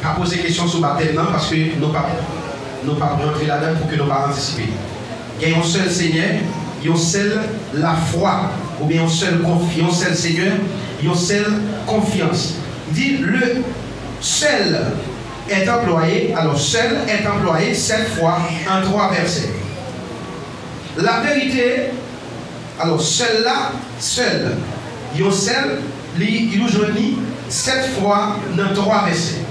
Pa poze kesyon sou batèm nan, paske nou p ap, nou p ap rantre ladan l pou ke nou pa antisipe. Gen yon sèl Senyè, yon sèl lafwa, oubyen yon sèl konf-, yon sèl Senyè, yon sèl konfyans. Di, le seul est employé, alors seul est employé sept fois en trois versets. La vérité, alò, sèl la, sèl, yon sèl, li, nou jwenn li sèt fwa nan twa vèsè.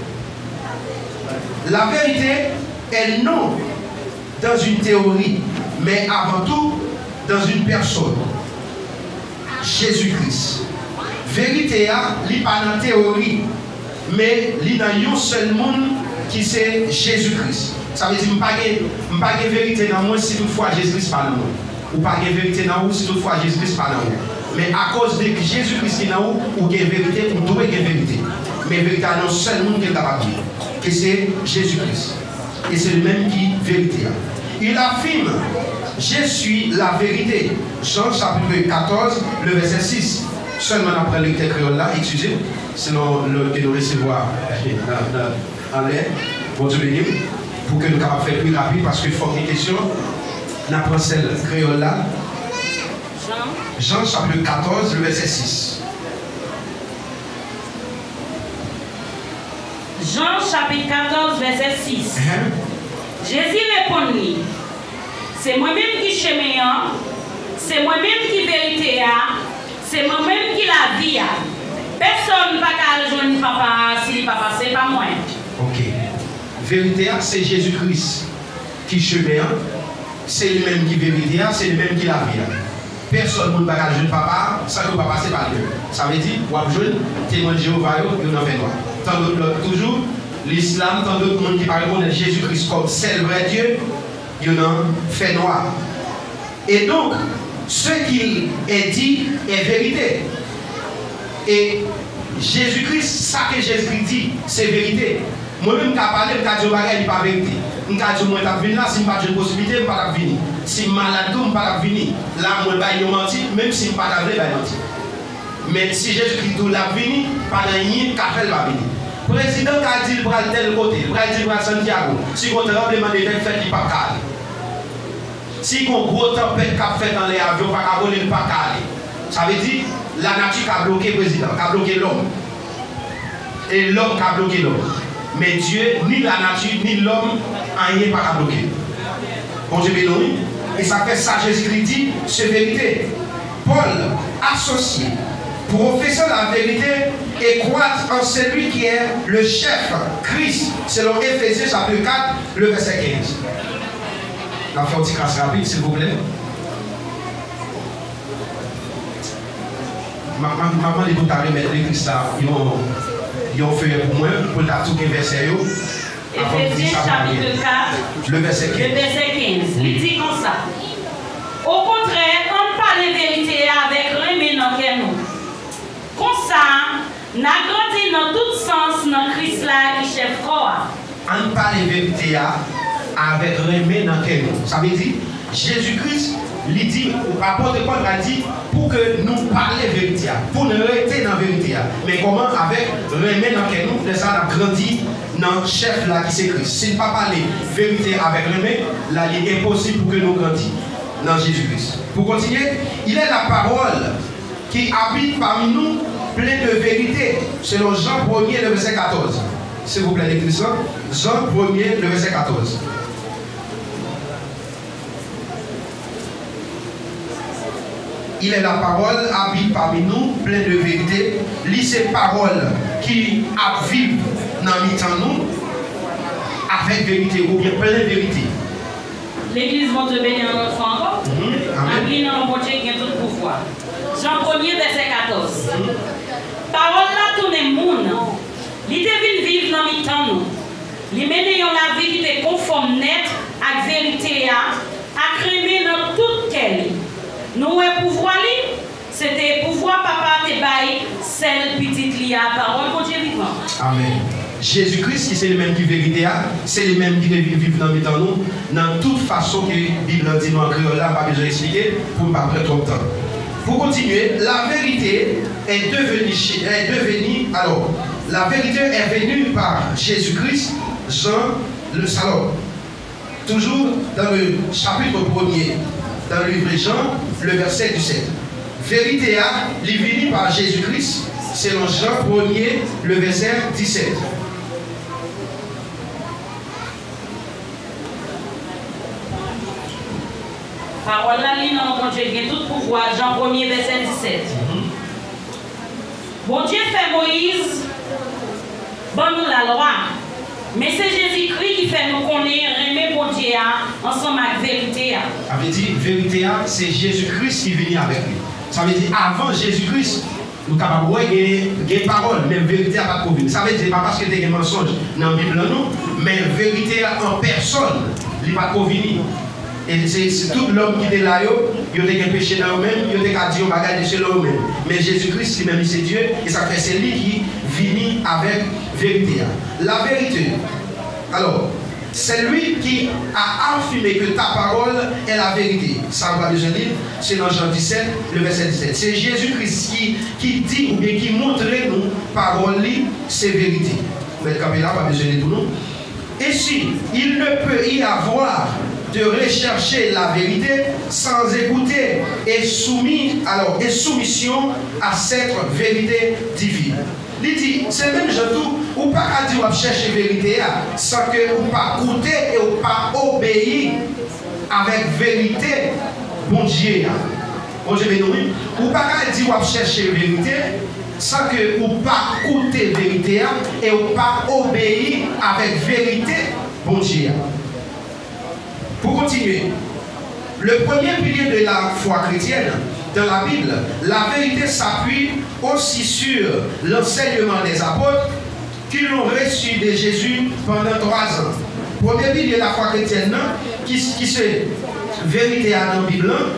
La vérité est non dans une théorie, mais avant tout dans une personne. Jezi Kris. Verite a, li pa nan teyori, men li nan yon sèl moun ki se Jezi Kris. Sa vle di, m pa gen, m pa gen verite nan mwen si toutfwa Jezi Kris pa nan mwen. Ou pa gen verite nan ou si toutfwa Jezi Kris pa nan ou. Men akoz de Jezi Kris ki nan ou, ou gen verite, ou dwe gen verite. Men verite a nan yon sèl moun ke l kapab ye, ke se Jezi Kris. E se li menm ki verite a. Il affirme, je suis la vérité. Jan chapit katòz, le vèsè sis. Sèlman n ap pran lektè kreyòl la, eskize, selon lòd ke nou resevwa nan, nan, anlè. Bondye beni w, pou ke nou kapab fè l pi rapid, paske fòk gen kesyon. N ap pran sèl kreyòl la. Jan. Jan chapit katòz, le vèsè sis. Jan chapit katòz, vèsè sis. Jezi reponn li, se mwen menm ki chemen an, se mwen menm ki verite a, se mwen menm ki lavi a. Pèsonn pa ka al jwenn Papa a si li pa pase pa mwen. Ok. Verite a, se Jezi Kris ki chemen an, se li menm ki verite a, se li menm ki lavi a. Pèsonn moun pa ka al jwenn Papa a san ke w pa pase pa li menm. Sa vle di, w ap jwenn Temwen de Jewova yo, yo nan fènwa. Tandòt lòt toujou, lislam, tandòt moun ki pa rekonèt Jezi Kris kòm sèl vrè Dye, yo nan fènwa. Et donc, ce qu'il est dit est vérité. E Jezi Kris, sa ke Jezi Kris di, se verite. Mwen menm, m ka pale, m ka di yon bagay, li pa verite. M ka di w mwen t ap vin la, si m pa t jwenn posiblite, m pa t ap vini. Si m malad tou, m pa t ap vini. La, mwen bay yon manti, menm si m pa ta vle bay manti. Men si Jezi Kris di w l ap vini, pa gen anyen k ka fè l pa vini. Prezidan ka di l pral tèl kote, l pral di l pral Santiago. Si gon tranblemanndetè k fèt, li p ap ka ale. Si gon gwo tanpèt k ap fèt anlè avyon pa ka vole, li pa ka ale. Sa vle di, lanati ka bloke prezidan, ka bloke lòm. E lòm ka bloke lòm. Men Dye, ni lanati, ni lòm, anyen pa ka bloke. Bondye beni w, wi. E sa fè sa Jezikri di, se verite. Paul associe professant la vérité et croit en celui qui est le chef, Christ, selon Éphésiens chapitre quatre, le verset quinze. N ap fè yon ti kras rapid, silvouplè. M ap, m ap, m ap mande pou ta remèt lektris la yon, yon feyè pou mwen, pou l ta tou gen vèsè yo. Efezyen chapit kat, le vèsè kenz. Li di konsa, okontrè, ann pale verite a avèk renmen nan kè nou. Konsa, n a grandi nan tout sans nan Kris la ki chèf kò a. Ann pale verite a avèk renmen nan kè nou. Sa vle di, Jezi Kris, li di, apot Pòl la di, pou ke nou pale verite a, pou n rete nan verite a. Men kòman? Avèk renmen nan kè nou, lè sa a n ap grandi nan chèf la ki se Kris. Si n pa pale verite a avèk renmen, la li enposib pou ke nou grandi nan Jezi Kris. Pou kontinye, il est la parole qui habite parmi nous, plein de vérité, selon Jean premier, le verset quatorze. Silvouplè, legliz lan, Jean premier, le verset quatorze. Il est la parole, habite parmi nous, plein de vérité. Li se pawòl ki ap viv nan mitan nou, avèk verite, oubyen plen verite. Legliz, Bondye beni nou yon lòt fwa ankò. Mhm. Amen. N ap li nan non Bondye ki gen tout pouvwa. Jan premye, vèsè katòz. Mhm. Pawòl la tounen moun. Li te vin viv nan mitan nou. Li mennen yon lavi ki te konfòm nèt ak verite a, ak renmen nan tout kè li. Nou wè pouvwa li? Se te pouvwa Papa a te bay sèl Pitit li a, Pawòl Bondye vivan. Amen. Jezi Kris, ki se li menm ki verite a, se li menm ki te vin viv nan mitan nou, nan tout fason ke Bib lan di nou an kreyòl la, m pa bezwen eksplike, pou m pa pran twòp tan. Pou kontinye, la vérité est devenue, est devenue, alors, la vérité est venue par Jésus-Christ, Jean, le, alors, toujours dans le chapitre premier, dans le livre de Jean, le verset dix-sept. Verite a, li vini pa Jezi Kris, selon Jan premye, le vèsè disèt. Pawòl la li nan Bondye gen tout pouvwa, Jan premye, vèsè disèt. Mhm. Bondye fè Moyiz ban nou lalwa, men se Jezikri ki fè nou konnen renmen Bondye a ansanm ak verite a. Sa vle di, verite a, se Jezi Kris ki vini avèk li. Sa vle di, avan Jezi Kris, nou kapab wè gen, gen pawòl, men verite a pa t ko vini. Sa vle di, se pa paske te gen mansonj nan Bib lan, non, men verite a an pèsòn, li pa t ko vini. E se, se tout lòm ki te la yo, yo te gen peche nan yo menm, yo te ka di yon bagay de selon yo menm. Men Jezi Kris, li menm, li se Dye, e sa fè se li ki vini avèk verite a. La vérité. Alors, c'est lui qui a affirmé que ta parole est la vérité. Sa, ou pa bezwen li, se nan Jan disèt, le vèsè disèt. Se Jezi Kris ki, ki di oubyen ki montre nou pawòl li, se verite. Ou mèt kanpe la, ou pa bezwen li pou nou. Ainsi, il ne peut y avoir de rechercher la vérité sans écouter et soumis, alors, et soumission à cette vérité divine. Li di, se menm jan tou, ou pa ka di w ap chèche verite a, san ke ou pa koute e ou pa obeyi avèk verite Bondye a. Bondye beni w, wi. Ou pa ka di w ap chèche verite, san ke ou pa koute verite a e ou pa obeyi avèk verite Bondye a. Pour continuer, le premier pilier de la foi chrétienne, dans la Bible, la vérité s'appuie aussi sur l'enseignement des apôtres qui l'ont reçu de Jésus pendant trois ans. Premye pilye lafwa kretyèn nan, ki, ki se verite a nan Bib lan,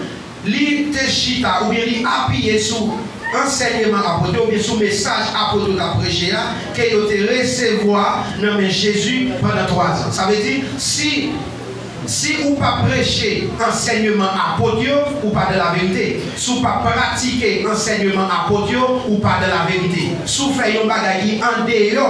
li te chita oubyen li apiye sou ansèyman apot yo oubyen sou mesaj apot yo t ap preche a, ke yo te resevwa nan men Jezi pandan twa zan. Sa vle di, si, si ou pa preche ansèyman apot yo, ou pa dans la vérité. Si w pa pratike ansèyman apot yo, ou pa dans la vérité. Si w fè yon bagay ki andeyò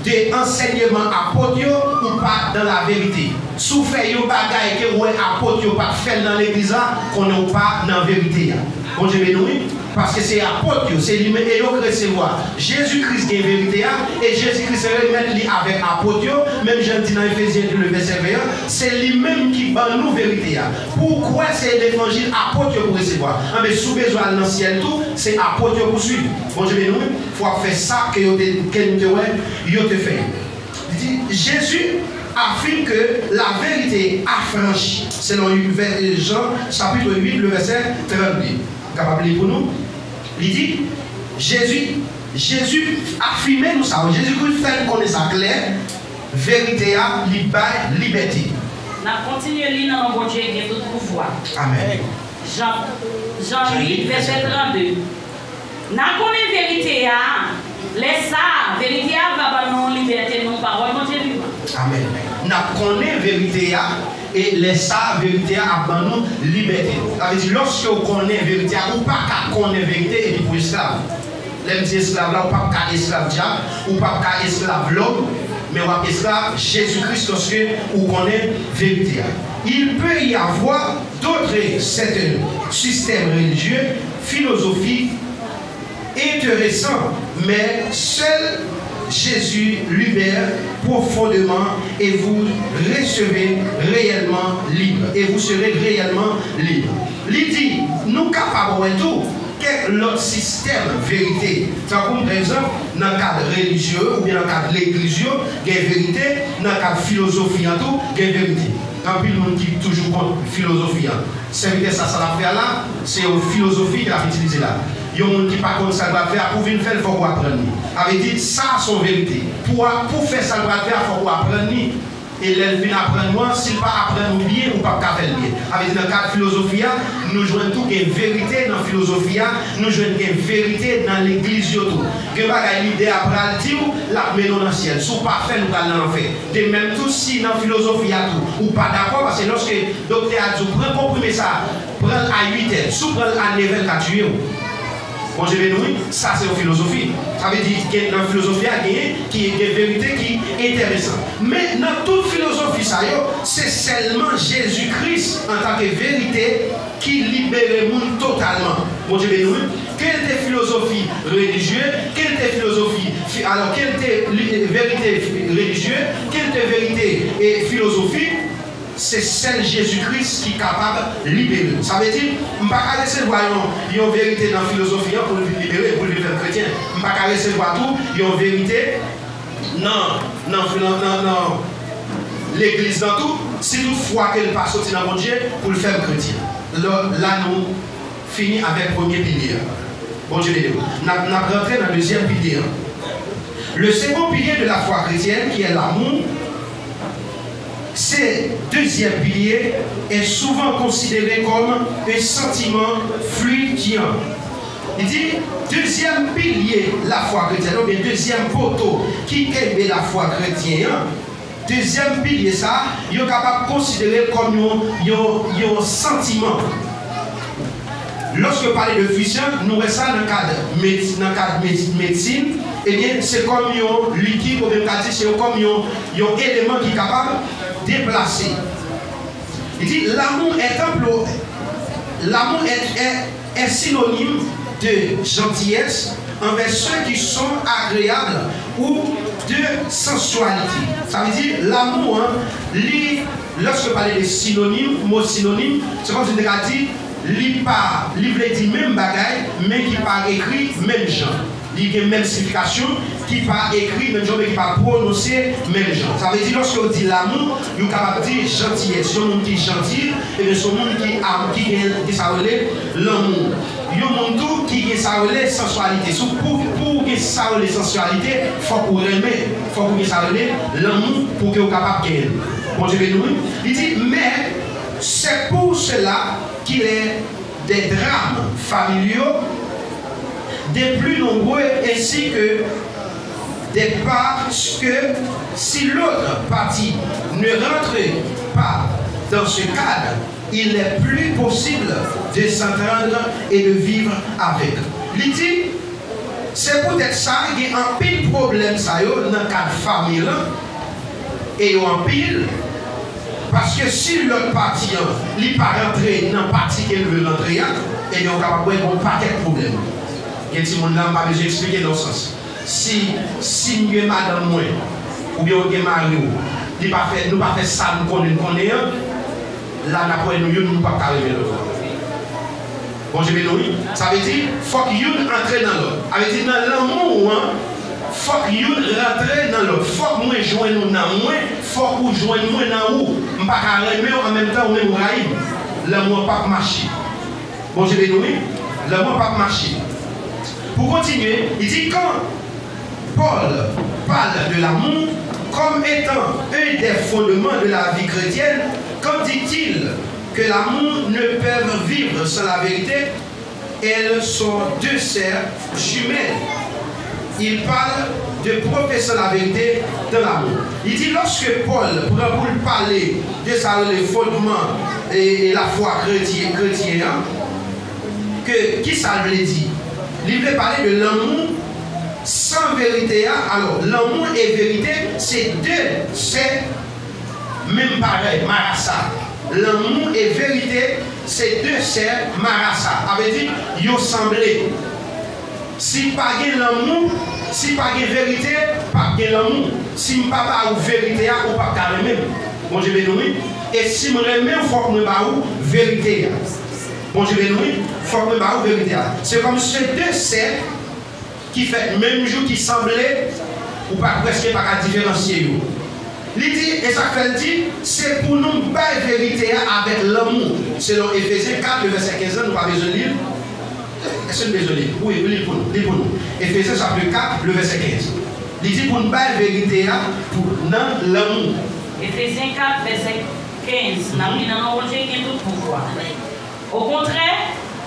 de ansèyman apot yo, ou pa dans la vérité. Si w fè yon bagay ke w wè apot yo pa t fè l nan legliz la, konnen w pa nan verite a. Bondye beni w, wi. Paske se apot yo, se li menm, e yo k resevwa. Jezi Kris gen verite a, e Jezi Kris remèt li avèk apot yo, menm jan l di nan Efezyen de, le vèsè ven an, se li menm ki ban nou verite a. Pou w kwè se levanjil apot yo pou resevwa. Anben, si w bezwen al nan syèl tou, se apot yo pou swiv. Bondye beni w, wi. Fò w ap fè sa ke yo te, ke nou te wè, yo te fè. Li di, Jésus affirme que la vérité affranchit, selon Jan chapit uit, le vèsè trannde. M kapab li pou nou. Li di, Jezi, Jezi afime nou sa. Jezi Kris fè n konnen sa klè, verite a, li bay libète. N ap kontinye li nan non Bondye ki gen tout pouvwa. Amèn. Jan, Jan uit, vèsè trannde. N a konnen verite a, lè sa a, verite a va ban nou libète nou, pawòl Bondye vivan. Amèn. N ap konnen verite a, E lè sa a, verite a ap ban nou libète. Sa vle di, lòske w konnen verite a, ou pa ka konnen verite epi pou esklav. Lè m di esklav la, ou p ap ka esklav dyab, ou p ap ka esklav lòm, men w ap esklav Jezi Kris lòske ou konnen verite a. Il peut y avoir d'autres, certains systèmes religieux, philosophiques, intéressants, mais seul Jésus libère profondément et vous recevez réellement libre. Et vous serez réellement libre. Li di, nou kapab wè tou kèk lòt sistèm verite. Tankou, pa egzanp, nan kad relijye yo oubyen nan kad legliz yo, gen verite, nan kad filozofi an tou, gen verite. Gen anpil moun ki toujou kont filozofi an. Sèvitè sa, sa l ap fè a la, se yon filozofi ke l ap itilize la. Yon moun ki pa konn sa l pral fè a, pou vin fè l, fòk ou aprann li. Sa vle di, sa a se yon verite. Pou a, pou fè sa l pral fè a, fòk ou aprann li. E lè l vin aprann ou an, si l pa aprann ou byen, ou p ap ka fè l byen. Sa vle di, nan kad filozofi a, nou jwenn tou gen verite nan filozofi a, nou jwenn gen verite nan legliz yo tou. Gen bagay lidè a pral di w, l ap mennen w nan syèl. Si w pa fè l, ou pral nan lanfè. De menm tou, si nan filozofi a tou, ou pa dakò, paske lòske doktè a di w, pran konprime sa a, pran l a uit è, si w pran l a nèf è, l ka tiye w. Bondye beni w, wi. Sa se yon filozofi. Sa vle di, gen, nan filozofi a, genyen ki gen verite ki enteresan. Men, nan tout filozofi sa yo, se sèlman Jezi Kris, antanke verite, ki libere moun totalman. Bondye beni w, wi. Ke l te filozofi relijye, ke l te filozofi, fi, alò, ke l te li, verite relijye, ke l te verite, e, filozofi, se sèl Jezi Kris ki kapab libere. Sa vle di, m pa ka resevwa yon, yon verite nan filozofi an pou l vin libere, pou l vin fè m kretyen. M pa ka resevwa tou yon verite nan, nan, nan, nan, nan legliz lan tou, si tout fwa ke l pa soti nan Bondye, pou l fè m kretyen. Lò, la nou fini avèk premye pilye a. Bondye beni w. N ap, n ap rantre nan dezyèm pilye a. Le second pilier de la foi chrétienne, qui est l'amour, ce deuxième pilier est souvent considéré comme un sentiment fluctuant. Li di, dezyèm pilye lafwa kretyèn, oubyen dezyèm poto ki kenbe lafwa kretyen an, dezyèm pilye sa a, yo kapab konsidere l kòm yon, yon, yon santiman. Lòske yo pale de fluctuant, nou wè sa nan kad med-, nan kad med-, medsin, ebyen, se kòm yon likid, oubyen m ka di se yon, kòm yon, yon eleman ki kapab deplase. Li di, l'amour est un plo-, l'amour est, est, est synonyme de gentillesse envers ceux qui sont agréables ou de sensualité. Sa vle di, lanmou an, li, lòske yo pale de sinonim, mo sinonim, se kòmsi m te ka di, li pa, li vle di menm bagay, men ki pa ekri menm jan. Li gen menm siyifikasyon, ki pa ekri menm jan, men ki pa pwononse menm jan. Sa vle di, lòske yo di lanmou, yo kapab di jantiyès. Yon moun ki janti, ebyen, se yon moun ki, ki gen, ki sa rele lanmou. Yon moun tou ki gen sa rele sansyalite. Si w, pou, pou w gen sa rele sansyalite, fòk ou renmen, fòk ou gen sa rele lanmou pou ke w kapab genyen l. Bondye beni w, wi. Li di, mais c'est pour cela qu'il est des drames familiaux de plus nombreux ainsi que des, parce que si l'autre partie ne rentre pas dans ce cadre, il n'est plus possible de s'entendre et de vivre avec. Li di, se poutèt sa, gen anpil pwoblèm sa yo nan kad fanmi lan, e yo anpil, paske si lòt pati an, li pa rantre nan pati ke l dwe rantre a, ebyen, ou kapab wè gen yon pakèt pwoblèm. Gen timoun la, m pa bezwen eksplike nan yon sans. Si, si m gen madanm mwen, oubyen ou gen mari w, li pa fè, nou pa fè sa nou konnen n konnen an, la n ap wè nou youn, nou p ap ka renmen lòt la. Bondye beni w, wi. Sa vle di, fòk youn antre nan lòt. Sa vle di, nan lanmou an, fòk youn rantre nan lòt. Fòk mwen jwenn ou nan mwen, fòk ou jwenn mwen nan ou. M pa ka renmen w an menm tan ou menm ou rayi m. Lanmou an p ap mache. Bondye beni w, wi. Lanmou an p ap mache. Pou kontinye, li di, quand Paul parle de l'amour comme étant un des fondements de la vie chrétienne, quand dit-il que l'amour ne peut vivre sans la vérité? Elles sont deux sœurs jumelles. Il parle de professant la vérité dans l'amour. Li di, lòske Pòl pran pou l pale de sa rele fondman e, e lafwa kretyen, kretyen an, ke, ki sa l vle di? Li vle pale de lanmou san verite a. Alò, lanmou e verite, se de sè menm parèy, marasa. Lanmou e verite, se de sè marasa. Sa vle di, yo sanble. Si pa gen lanmou, si pa gen verite, p ap gen lanmou. Si m pa ba ou verite a, ou p ap ka renmen m. Bondye beni w, wi. E si m renmen w, fòk mwen ba ou verite a. Bondye beni w, wi. Fòk mwen ba ou verite a. Se kòm se de sè ki fèt menm jou, ki sanble, ou pa, prèske pa ka diferansye yo. Li di, e sa k fè l di, se pou nou bay verite a avèk lanmou. Selon Efezyen kat, le vèsè kenz lan, nou pa bezwen li l. Èske nou bezwen li l? Wi, li l pou nou, li l pou nou. Efezyen chapit kat, le vèsè kenz. Li di pou n bay verite a pou, nan lanmou. Efezyen kat, vèsè kenz, n ap li nan non Bondye ki gen tout pouvwa. Okontrè,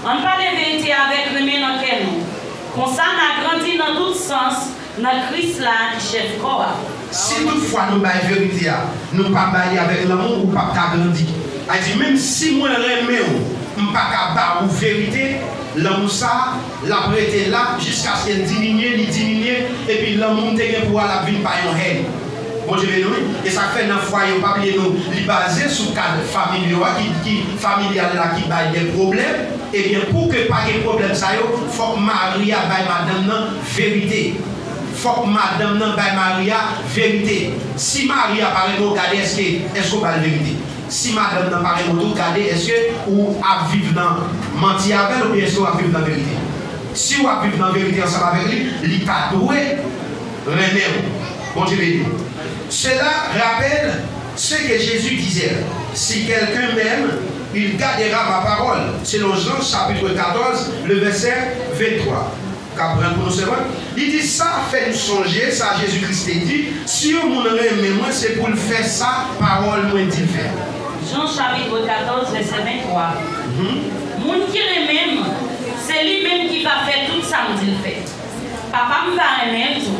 ann pale verite a avèk renmen nan kè nou. Konsa, n a grandi nan tout sans nan Kris la, ki chèf kò a. Si toutfwa nou bay verite a, nou pa bay li avèk lanmou, ou p ap ka grandi. Sa vle di, menm si mwen renmen w, m pa ka ba ou verite, lanmou sa a, l ap rete la jiskaske l diminye, li diminye, epi lanmou m te gen pou w la, l ap vin pa yon hèn. Bondye beni w, wi. E sa k fè nan fwaye, yo pa bliye nou, li baze sou kad familyo a, ki, ki familyal la, ki bay de pwoblèm. Ebyen, pou ke pa gen pwoblèm sa yo, fòk mari a bay madanm nan verite. Fòk madanm nan bay mari a verite. Si mari a pa renmen w, gade èske, èske w ba l verite. Si madanm nan pa renmen w tou, gade èske ou ap viv nan manti avè l oubyen èske w ap viv nan verite. Si w ap viv nan verite ansanm avèk li, li ta dwe renmen w. Bondye beni w. Cela rappelle ce que Jésus disait, si quelqu'un m'aime, il gardera ma parole. Selon Jean chapitre quatorze, le verset vingt-trois. K ap pran pou nou sèvant. Li di, sa fè n sonje sa Jezi Kris te di, si yon moun renmen mwen, se pou l fè sa pawòl mwen di l fè. Jan chapit katòz, vèsè venntwa. Mhm. Moun ki renmen m, se li menm ki va fè tout sa m di l fè. Papa m va renmen l tou.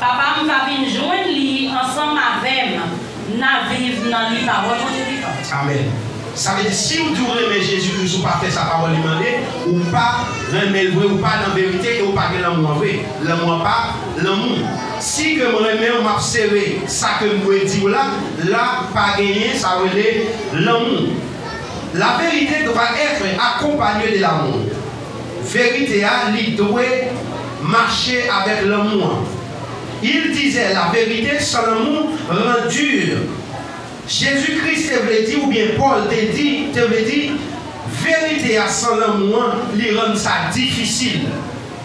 Papa m va vin jwenn li ansanm avè m. N a viv nan li, pawòl Bondye vivan. Amèn. Sa vle di, si w di w renmen Jezi Kris, ou pa fè sa pawòl li mande, ou pa renmen l vre, ou pa nan verite e ou pa gen lanmou an vre. Lanmou an pa lanmou. Si ke m renmen w, m ap sere sa ke m dwe di w la, la pa genyen, sa rele lanmou. La vérité doit être accompagnée de l'amour. Verite a, li dwe mache avèk lanmou an. Il disait, la vérité sans l'amour rend dur. Jezi Kris te vle di, oubyen Pòl te di, te vle di, verite a san lanmou an, li rann sa difisil.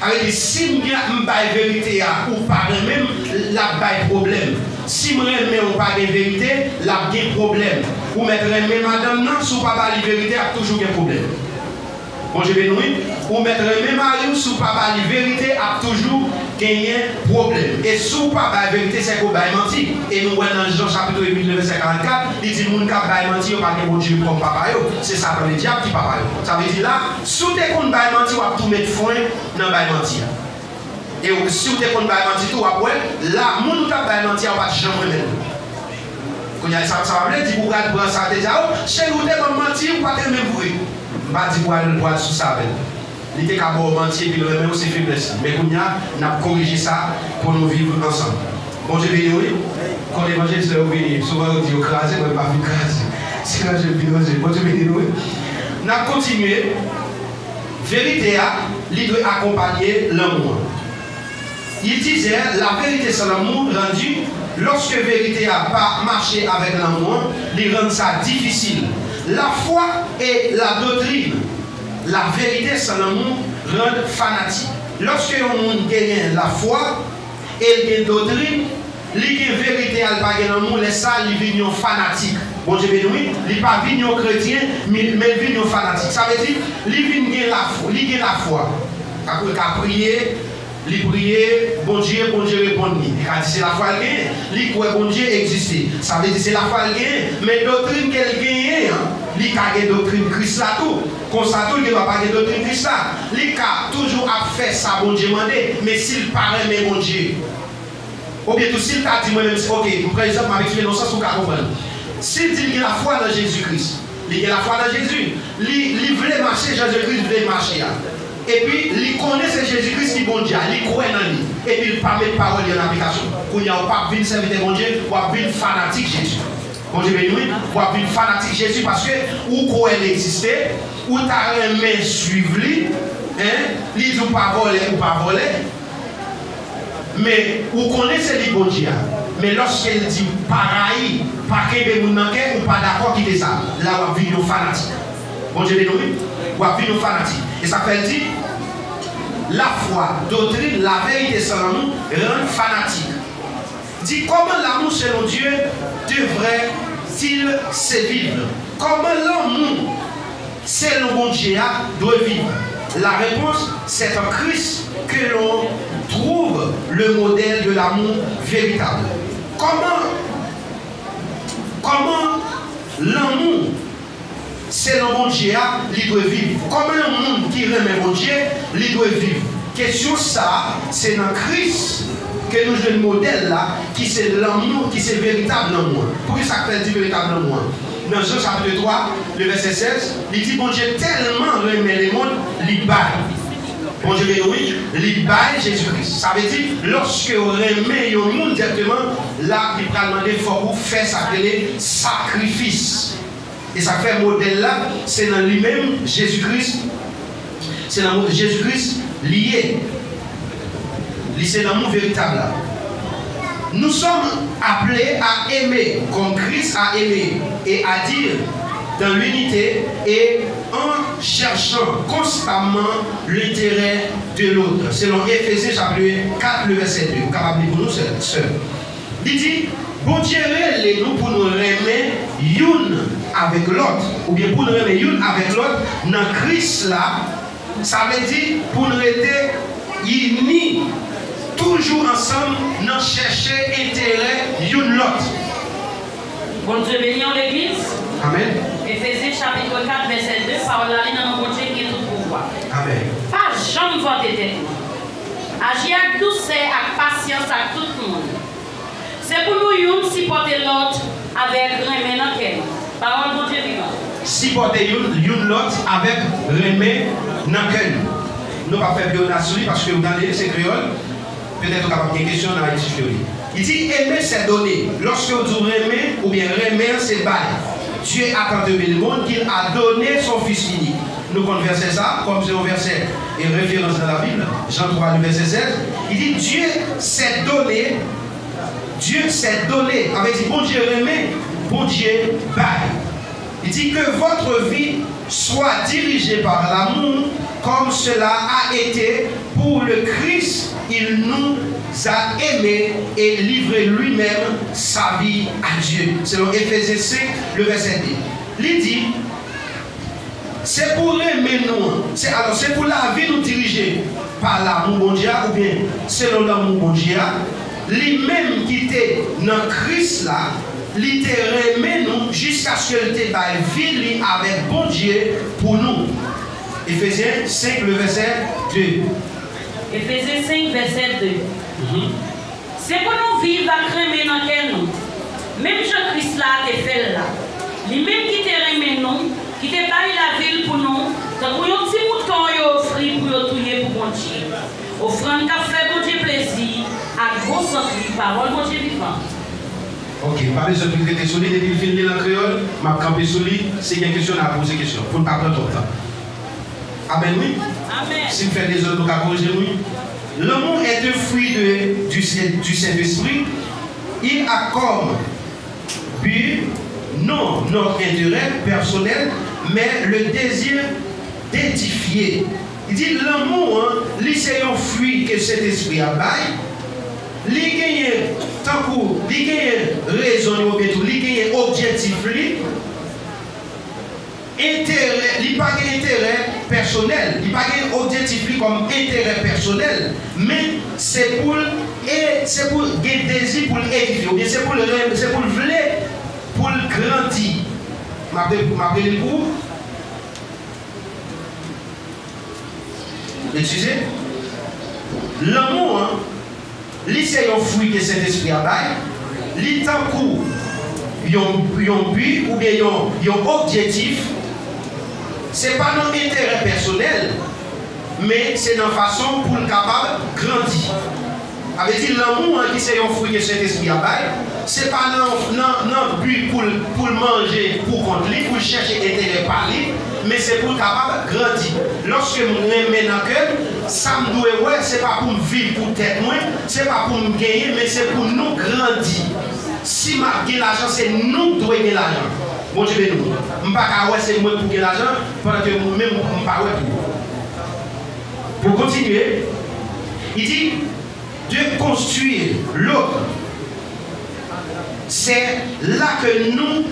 Sa vle di, si m gen, m bay verite a, ou pa renmen m, l ap bay pwoblèm. Si m renmen w, pa gen verite, l ap gen pwoblèm. Ou mèt renmen madanm nan, si w pa ba li verite, ap toujou gen pwoblèm. Bondye beni w, wi. Ou mèt renmen mari w, si w pa ba li verite, ap toujou genyen pwoblèm. E si w pa bay verite, se ke w bay manti. E nou wè nan Jan chapit uit, vèsè karannkat, li di, moun k ap bay manti, yo pa gen Bondye kòm papa yo. Se Satan Ledyab ki papa yo. Sa vle di la, si w te konn bay manti, w ap tou met fren nan bay manti a. E w, si w te konn bay manti tou, w ap wè, la, moun ou t ap bay manti a, ou pa t janm renmen l. Kounye a, sa, sa pa vle di pou w pral pran sa, te di a, o, cheri, ou te ban m manti, ou pa t renmen m vre. M pa di pou w al, pou w al sou sa avè l. Li te ka ba w manti epi l renmen w, se feblès li. Men kounye a, n ap korije sa pou nou viv ansanm. Bondye beni w, wi. Kon evanjelis yo vini, souvan yo di yo kraze, mwen m pa vin kraze. Se ranje m vin ranje. Bondye beni nou, wi. N ap kontinye. Verite a, li dwe akonpanye lanmou an. Il disait, la vérité sans l'amour rend dur. Lòske verite a pa mache avèk lanmou an, li rann sa difisil. La foi et la doctrine. La vérité sans l'amour rend fanatique. Lòske yon moun genyen lafwa e l gen doktrin, li gen verite a, l pa gen lanmou, lè sa a, li vin yon fanatik. Bondye beni w, wi. Li pa vin yon kretyen, men, men l vin yon fanatik. Sa vle di, li vin gen lafwa, li gen lafwa. Tankou l ka priye, li priye, Bondye, Bondye reponn li. Li ka di se lafwa l genyen. Li kwè Bondye egziste. Sa vle di se lafwa l genyen. Men doktrin ke l genyen an, li ka gen doktrin Kris la tou. Konsa tou, li gendwa pa gen doktrin Kris la. Li ka toujou ap fè sa Bondye mande. Men si l pa renmen Bondye, Oubyen tou, si l ta di mwen menm, si, oke, m pran egzanp, m ap eksplike nan yon sans pou w ka konprann. Si l di l gen lafwa nan Jezi Kris, li gen lafwa nan Jezi, li, li vle mache jan Jezi Kris vle mache a. Epi, li konnen se Jezi Kris ki Bondye a, li kwè nan li. Epi, l pa met pawòl li an aplikasyon. Kounye a, w p ap vin sèvitè Bondye, w ap vin fanatik Jezi. Bondye beni w, wi. W ap vin fanatik Jezi paske ou kwè l egziste, ou ta renmen swiv li, en, li di w pa vòlè, ou pa vòlè. Men, ou konnen se li Bondye a. Men lòske l di w pa rayi, pa kenbe moun nan kè, ou pa dakò, kite sa. La w ap vin yon fanatik. Bondye beni w, wi. W ap vin yon fanatik. E sa fè l di, la foi, doctrine, la vérité sans l'amour rend fanatique. Di, comment l'amour selon Dieu devrait-il se vivre? Kòman lanmou selon Bondye a dwe viv? La réponse, c'est en Christ que l'on trouve le modèle de l'amour véritable. Kòman, kòman lanmou selon Bondye a, li dwe viv? Kòman yon moun ki renmen Bondye, li dwe viv? Kesyon sa a, se nan Kris ke nou jwenn modèl la, ki se lanmou, ki se veritab lanmou an. Poukisa k fè l di veritab lanmou an? Nan Jan chapit twa, le vèsè sèz, li di, Bondye tèlman renmen lemonn, li bay. Bondye beni w, wi, li bay Jezi Kris. Sa vle di, lòske w renmen yon moun dirèkteman, la, li pral mande fòk ou fè sa k rele sakrifis. E sa k fè modèl la, se nan li menm, Jezi Kris, se nan mo-, Jezi Kris li ye. Li se lanmou veritab la. Nous sommes appelés à aimer comme Christ a aimé et à dire dans l'unité et en cherchant constamment l'intérêt de l'autre. Selon Éphésiens chapitre quatre, le verset deux. Ou kapab li pou nou, sè, sè. Li di, Bondye rele nou pou nou renmen youn avèk lòt, oubyen pou nou renmen youn avèk lòt nan Kris la, sa vle di pou n rete ini, toujou ansanm nan chèche enterè youn lòt. Bondye beni w, legliz. Amèn. Efezyen chapit kat, vèsè de, pawòl la li nan non Bondye ki gen tout pouvwa. Amèn. Pa janm vante tèt nou. Aji ak dousè, ak pasyans ak tout moun. Se pou nou youn sipòte lòt avèk renmen nan kè nou. Pawòl Bondye vivan. Sipòte youn, youn lòt avèk renmen nan kè nou. Nou p ap fè pye w na sou li paske w tande se kreyòl. Petèt ou kapab gen kesyon nan etid yo li. Li di, aimer, c'est donner. Lòske w di w renmen, oubyen renmen an se bay. Dieu a tant aimé le monde qu'il a donné son Fils unique. Nou konn vèsè sa, kòm se yon vèsè e referans nan Labib, Jan twa, le vèsè sèz, li di, Dieu s'est donné, Dieu s'est donné, sa vle di Bondye renmen, Bondye bay. Li di, que votre vie soit dirigée par l'amour, comme cela a été pour le Christ, il nous a aimés et livré lui-même sa vie à Dieu. Selon Éphésiens cinq, le verset deux. Li di, se pou renmen nou an. Se, alò, se pou lavi nou dirije pa lanmou Bondye a, oubyen selon lanmou Bondye a. Li menm ki te nan Kris la, li te renmen nou jiskaske l te bay vi li avèk Bondye pou nou. Éphésiens cinq, le verset deux. Efezyen senk, vèsè de. Mhm. Se pou nou viv ak renmen nan kè nou, menm jan Kris la te fè l la. Li menm ki te renmen nou, ki te bay lavi l pou nou, tankou yon ti mouton yo ofri pou yo touye pou Bondye. Ofrann k ap fè Bondye plezi ak bon sant li, pawòl Bondye vivan. Ok, pa bezwen plis rete sou li, depi l fin li l an kreyòl, m ap kanpe sou li, si gen kesyon, n a poze kesyon, pou n pa pran twòp tan. Amèn, wi. Amèn. Si m fè dezòd, nou ka korije m, wi. L'amour est un fruit de, du, du Saint-Esprit. Il a comme but non notre intérêt personnel, mais le désir d'édifier. Li di lanmou an, li se yon fwi ke Sentespri a bay. Li genyen, tankou, li genyen rezon li, oubyen tou, li genyen objektif li. Enterè, li pa gen enterè pèsonèl, li pa gen objektif li kòm enterè pèsonèl, men se pou l, e se pou l gen dezi pou l edifye, oubyen se pou l renmen, se pou l vle, pou l grandi. M ap re-, m ap rele l pou ou. Eskize. Lanmou an, Li se yon fwi ke Sentespri a bay. Li tankou yon, yon bi oubyen yon, yon objektif. Se pa nan enterè pèsonèl, men se nan fason pou l kapab grandi. Sa vle di, lanmou an ki se yon fwi ke Sentespri a bay, se pa nan, nan, nan bi pou l, pou l manje pou kont li, pou l chèche enterè pa li, men se pou l kapab grandi. Lòske m renmen nan kè m, sa m dwe wè, se pa pou m viv pou tèt mwen, se pa pou m genyen, men se pou nou grandi. Si m ap gen lajan, se nou k dwe gen lajan. Bondye beni w. M pa ka wè se mwen k pou gen lajan, pandan ke mwen menm, m pa wè pou. Pou kontinye, li di, de construire l'autre. C'est là que nous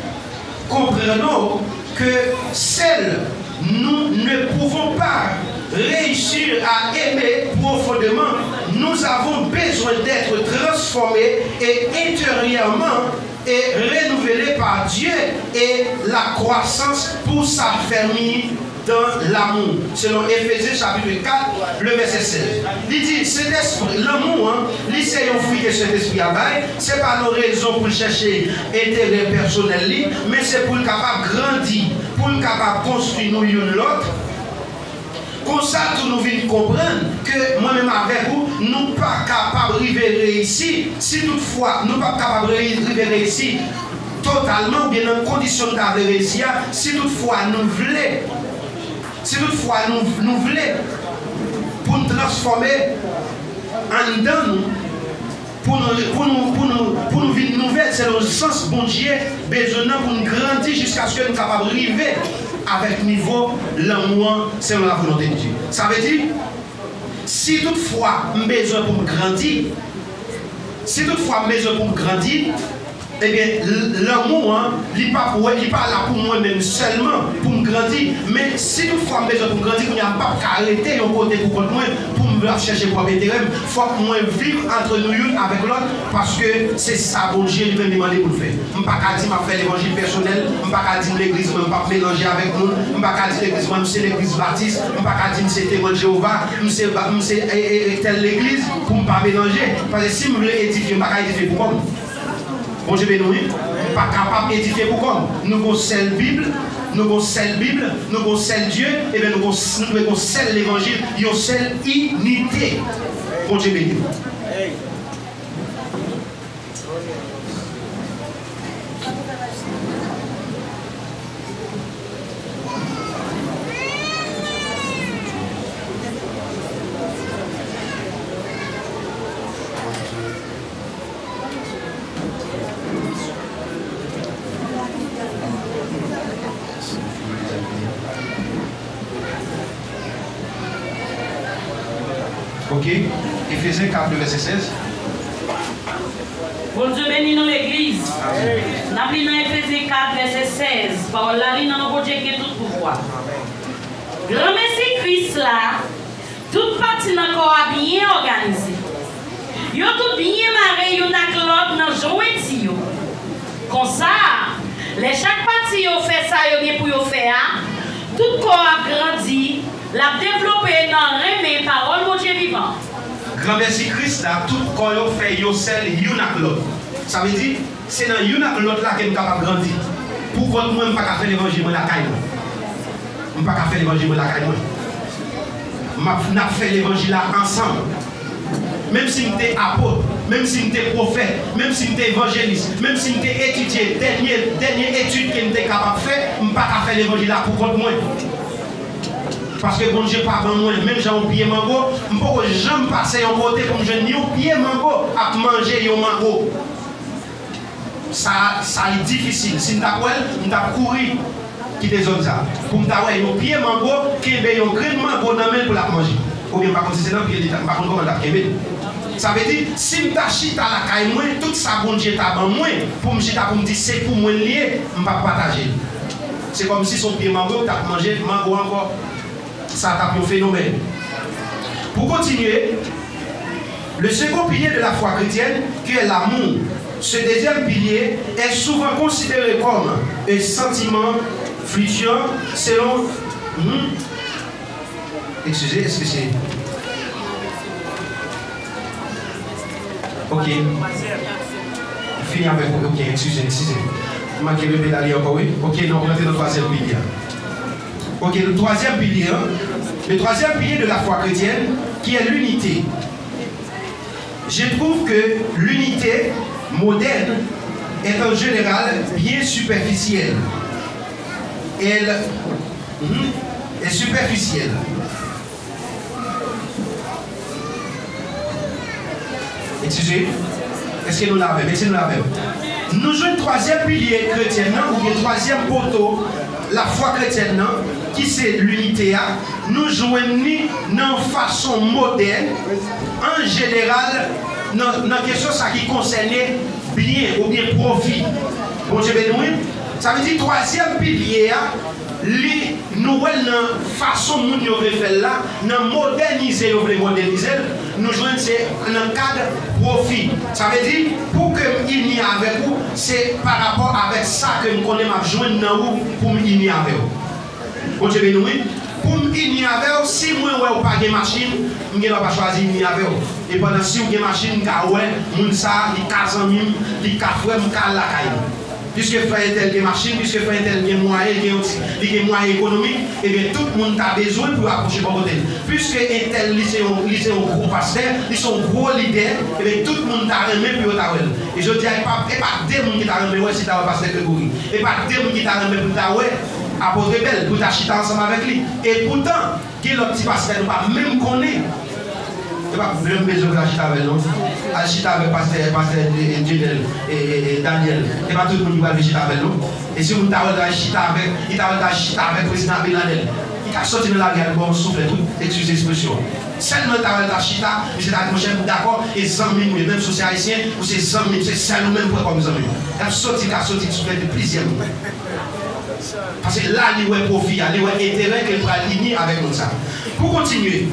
comprenons que seuls nous ne pouvons pas réussir à aimer profondément. Nous avons besoin d'être transformés et intérieurement et renouvelés par Dieu et la croissance pour s'affermir dans l'amour, selon Efezen chapit kat, le vèsè sèz. Li di, Sentespri, lanmou an, li se yon fwi ke Sentespri a bay, se pa yon rezon pou l chèche enterè pèsonèl li, men se pou l kapab grandi, pou l kapab konstwi nou youn lòt. Konsa tou nou vin konprann ke mwen menm avèk ou, nou pa kapab rive reyisi, si toutfwa nou pa kapab reyi-, rive reyisi totalman oubyen nan kondisyon nou ta vle reyisi a, si toutfwa nou vle Si toutfwa nou, nou vle pou n transfòme anndan nou, pou nou, pou nou, pou nou, pou nou vin nouvèl selon sans Bondye bezwen nan, pou n grandi jiskaske n kapab rive avèk nivo lanmou an selon la volonté de Dieu. Sa vle di, si toutfwa m bezwen pou m grandi, si toutfwa m bezwen pou m grandi, Ebyen, l-, lanmou an, li pa pou, li pa la pou mwen menm sèlman, pou m grandi. Men si toutfwa m bezwen pou m grandi, kounye a m p ap ka rete yon kote pou kont mwen, pou m ap chèche pwòp enterè m. Fòk mwen viv ant nou youn avèk lòt, paske se sa Bondye li menm li mande pou l fè. M pa ka di m ap fè levanjil pèsonèl, m pa ka di m legliz mwen, m p ap melanje avèk moun, m pa ka di legliz mwen, m se legliz batis, m pa ka di m se Temwen Jewova, m se ba-, m se, e, e, e, tèl legliz, pou m pa melanje. Paske si m vle edifye, m pa ka edifye pou kò m. Bondye beni w, wi. M pa kapab edifye pou kò m. Nou gon sèl Bib, nou gon sèl Bib, nou gon sèl Dye, ebyen nou gon, nou dwe gon sèl levanjil, yon sèl inite. Bondye beni w. Ok. Efezen kat, vèsè sèz. Bondye beni nou, legliz. N ap li nan Efezen kat, vèsè sèz. Pawòl la li nan non Bondye ki gen tout pouvwa. Granmesi Kris la, tout pati nan kò a byen òganize. Yo tout byen mare youn ak lòt nan jwenti yo. Konsa, lè chak pati yo fè sa yo gen pou yo fè a, tout kò a ap grandi, l ap devlope nan renmen pawòl Bondye vivan. Granmesi Kris la, tout kò yo fè yon sèl youn ak lòt. Sa vle di, se nan youn ak lòt la ke m kapab grandi. Pou kont mwen, m pa ka fè levanjil mwen lakay mwen. M pa ka fè levanjil mwen lakay mwen. M ap, n ap fè levanjil la ansanm. Menm si m te apot, menm si m te pwofèt, menm si m te evanjelis, menm si m te etidye dènye, dènye etid ke m te kapab fè, m pa ka fè levanjil la pou kont mwen. Paske Bondye pa ban mwen, menm jan yon pye mango, m poko janm pase yon kote pou m jwenn yon pye mango ap manje yon mango. Sa, sa li difisil. Si m t ap wè l, m t ap kouri kite zòn sa a. Pou m ta wè yon pye mango kenbe yon grenn mango nan men l pou l ap manje. Oubyen m pa konn si se nan pye li t ap, m pa konn kòman l t ap kenbe l. Sa vle di, si m ta chita lakay mwen, tout sa Bondye ta ban mwen, pou m chita pou m di se pou mwen l ye, m p ap pataje l. Se kòmsi se yon pye mango, m t ap manje mango ankò. Sa t ap yon fenomèn. Pou kontinye, le second pilier de la foi chrétienne, qui est l'amour. Ce deuxième pilier est souvent considéré comme un sentiment fluctuant selon, hmm, excusez, est-ce que c'est, Ok. Fini avèk ou. Ok, eskize, eskize. M manke repete li ankò, wi. Ok, non, rantre nan twazyèm pilye a. Ok, le troisième pilier, hein. Le troisième pilier de la foi chrétienne, qui est l'unité. Je trouve que l'unité moderne est en général bien superficielle. Elle, mhm, est superficielle. Eskize, èske nou la avè m? Èske nou la avè m? Nou jwenn twazyèm pilye kretyèn nan, oubyen twazyèm poto lafwa kretyèn nan, ki se linite a, nou jwenn li nan yon fason modèn, an jeneral, nan, nan kesyon sa ki konsène byen oubyen pwofi. Bondye beni w, wi. Sa vle di, twazyèm pilye a, li, nou wè l nan fason moun yo vle fè l la, nan modènize yo vle modènize l, nou jwenn se nan kad pwofi. Sa vle di, pou ke m ini avèk ou, se pa rapò avèk sa ke m konnen m ap jwenn nan ou pou m ini avè w. Bondye beni w, wi. Pou m ini avè w, si mwen wè w pa gen machin, m gen dwa pa chwazi ini avè w. E pandan si w gen machin, m ka wè moun sa a, li ka zanmi m, li ka frè m, m ka al lakay li. Piske frè entèl gen machin, piske frè entèl gen mwayen, li gen yon ti, li gen mwayen ekonomik, ebyen, tout moun ta bezwen pou yo apwoche bò kote l. Piske entèl, li se yon, li se yon gwo pastè, li se yon gwo lidè, ebyen, tout moun ta renmen pou yo ta wè l. E jodi a, e pa, e pa de moun ki ta renmen wè si ta wè pastè Gregory. E pa de moun ki ta renmen pou ta wè Apôtre Bell, pou ta chita ansanm avèk li. E poutan, gen lòt ti pastè nou pa menm konnen. E pa menm bezwen pou ta chita avè l, non. Al chita avèk pastè, pastè, e, e, Dieudel, e, e, e, Daniel. E pa tout moun ki pral vin chita avè l, non. E si moun ta wè l ta chita avèk, li ta wè l ta chita avèk prezidan Abinadel. Li ka soti nan lari al ba w souflèt, wi, eskize ekspresyon. Sèlman ta wè l ta chita, misye ta di, monchè, m dakò, e zanmi m, menm si w se ayisyen, ou se zanmi m, se sèl ou menm m pran kòm zanmi m. L ap soti, l ka soti souflèt plizyè moun. Paske la, li wè pwofi a, li wè enterè ke l pral ini avèk moun sa. Pou kontinye,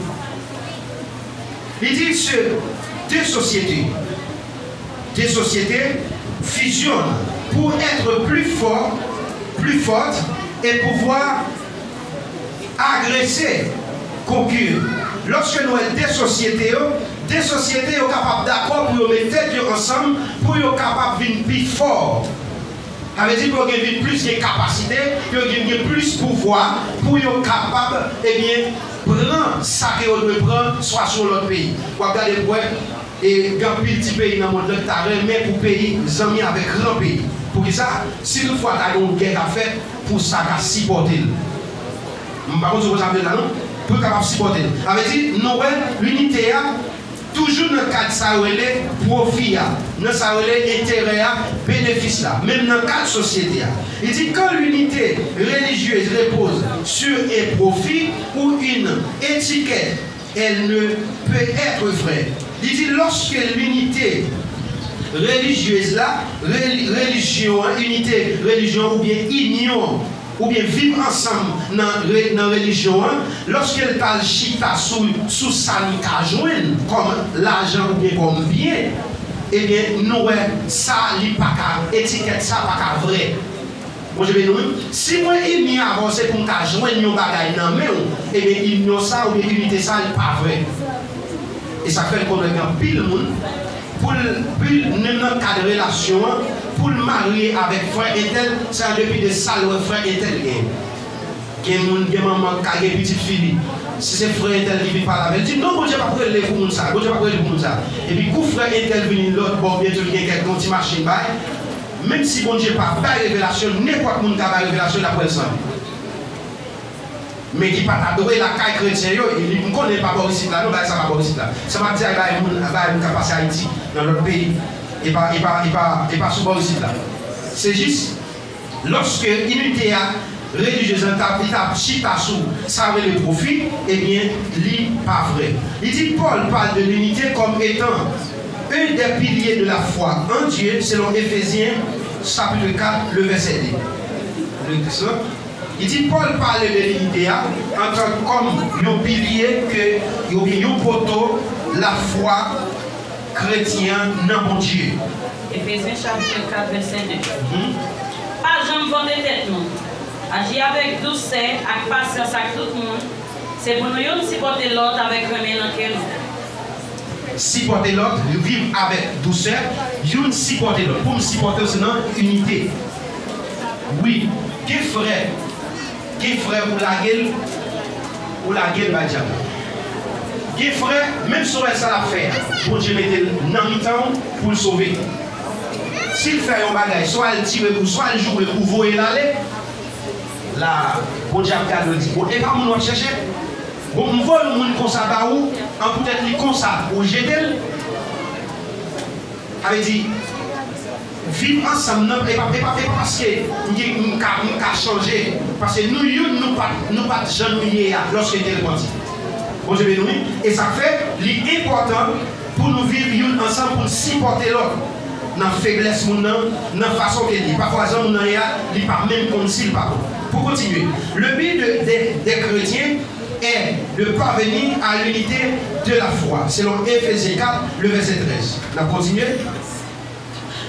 li di se de sosyete, de sosyete fizyonn pou èt pli fò, pli fòt e pouvwa agrese, konkeri. Lòske nou wè de sosyete yo, de sosyete yo kapab dakò pou yo met tèt yo ansanm, pou yo kapab vin pi fò. Sa vle di pou yo gen vin plis gen kapasite, pou yo gen, gen plis pouvwa, pou yo kapab, ebyen, pran sa ke yo dwe pran, swa sou yon lòt peyi. W ap gade pou wè, e, gen anpil ti peyi nan mond lan ki ta renmen pou peyi zanmi avèk gran peyi. Poukisa? Si toutfwa ta gen yon gè k ap fèt, pou sa ka sipòte l. M pa konn si w konn sa m vle di la, non? Pou l kapab sipòte l. Sa vle di, nou wè, linite a, toujou nan kad sa yo rele pwofi a, nan sa yo rele enterè a, benefis la, menm nan kad sosyete a. Li di, quand l'unité religieuse repose sur un profit ou une étiquette, elle ne peut être vraie. Li di, lòske linite relijyez la, reli-, relijyon an, inite relijyon oubyen inyon oubyen viv ansanm nan re-, nan relijyon an, lòske l t al chita sou, sou sa li ka jwenn kòm lajan oubyen kòm byen, ebyen, nou wè sa, li pa ka, etikèt sa pa ka vrè. Bondye beni w, wi. Si mwen ini avè w, se pou m ka jwenn yon bagay nan men w, ebyen, inyon sa oubyen inite sa, li pa vrè. E sa fè l konnen gen anpil moun, pou l, pou l, menm nan kad relasyon an, pou l marye avèk frè entèl, se an depi de sa l wè frè entèl genyen. Gen moun, gen manman k ka gen pitit fi li. Si se frè entèl ki vin pale avè l, di, "Non, Bondye p ap rele pou moun sa, Bondye p ap rele pou moun sa." Epi kou frè entèl vini lòt bò, byen tou li gen kèk yon ti machin bay, menm si Bondye pa bay revelasyon, nenpòt moun ka bay revelasyon, l ap wè l sanble. Men ki pa ta dwe lakay kretyen yo, e li, m konnen pa bò isit la, non, bagay sa pa bò isit la. Sa m ap di a, e bagay moun, bagay moun k ap pase Ayiti, nan lòt peyi, e pa, e pa, e pa, e pa sou bò isit la. Se jis, lòske inite a relijyez lan t ap, li t ap chita sou sa yo rele pwofi, ebyen, li pa vrè. Li di, Paul parle de l'unité comme étant un des piliers de la foi en Dieu, selon Éphésiens chapitre quatre, le verset deux. Le, Li di, Pòl pale de linite a antan kòm yon pilye ke, oubyen yon poto lafwa kretyen an nan Bondye. Efezyen chapit kat, vèsè de. Mhm. Pa janm vante tèt nou. Aji avèk dousè ak pasyans ak tout moun. Se pou nou youn sipòte lòt avèk renmen nan kè nou. Sipòte lòt, viv avèk dousè, youn sipòte lòt. Pou m sipòte w, se nan inite. Wi, gen frè, gen frè ou lage l, ou lage l bay dyab la. Gen frè, menm si w wè sa l ap fè a, Bondye mete l nan mitan w pou l sove. Si l fè yon bagay, swa l tire pou, swa l joure pou voye l ale, la, Bondye ap gade w, di, bon, e pa moun w ap chèche? Bon, m voye yon moun konsa ba ou, an poutèt li konsa, ou jete l? Sa vle di, viv ansanm nan, e pa, e pa, e pa paske m gen, m ka, m ka chanje. Paske nou youn, nou pa, nou pa t jan nou ye a, lòske n te repanti. Bondye beni w, wi. E sa k fè, li enpòtan pou nou viv youn ansanm, pou n sipòte lòt. Nan feblès moun nan, nan fason ke li ye. Pafwa, jan moun nan ye a, li pa menm konn si l pa bon. Pou kontinye, le but de, de, des chrétiens est de parvenir à l'unité de la foi, selon Éphésiens quatre, le verset treize. N ap kontinye.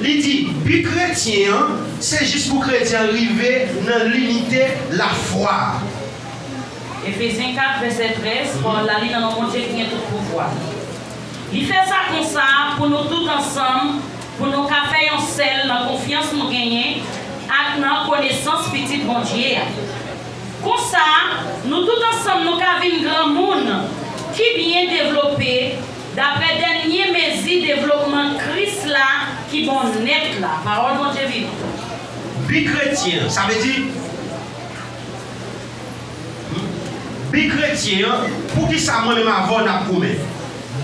Li di, bi kretyen an, se jis pou kretyen an rive nan linite lafwa. Efezyen kat, vèsè trèz, pawòl la li nan non Bondye ki gen tout pouvwa. Li fè sa konsa pou nou tout ansanm, pou nou ka fè yon sèl nan konfyans nou genyen ak nan konesans Pitit Bondye a. Konsa, nou tout ansanm nou ka vin granmoun ki byen devlope, daprè dènye mezi devlopman Kris la ki bon nèt la. Pawòl Bondye vivan. Bi kretyen an, sa vle di, bi kretyen an, poukisa mwen menm avè w n ap goumen?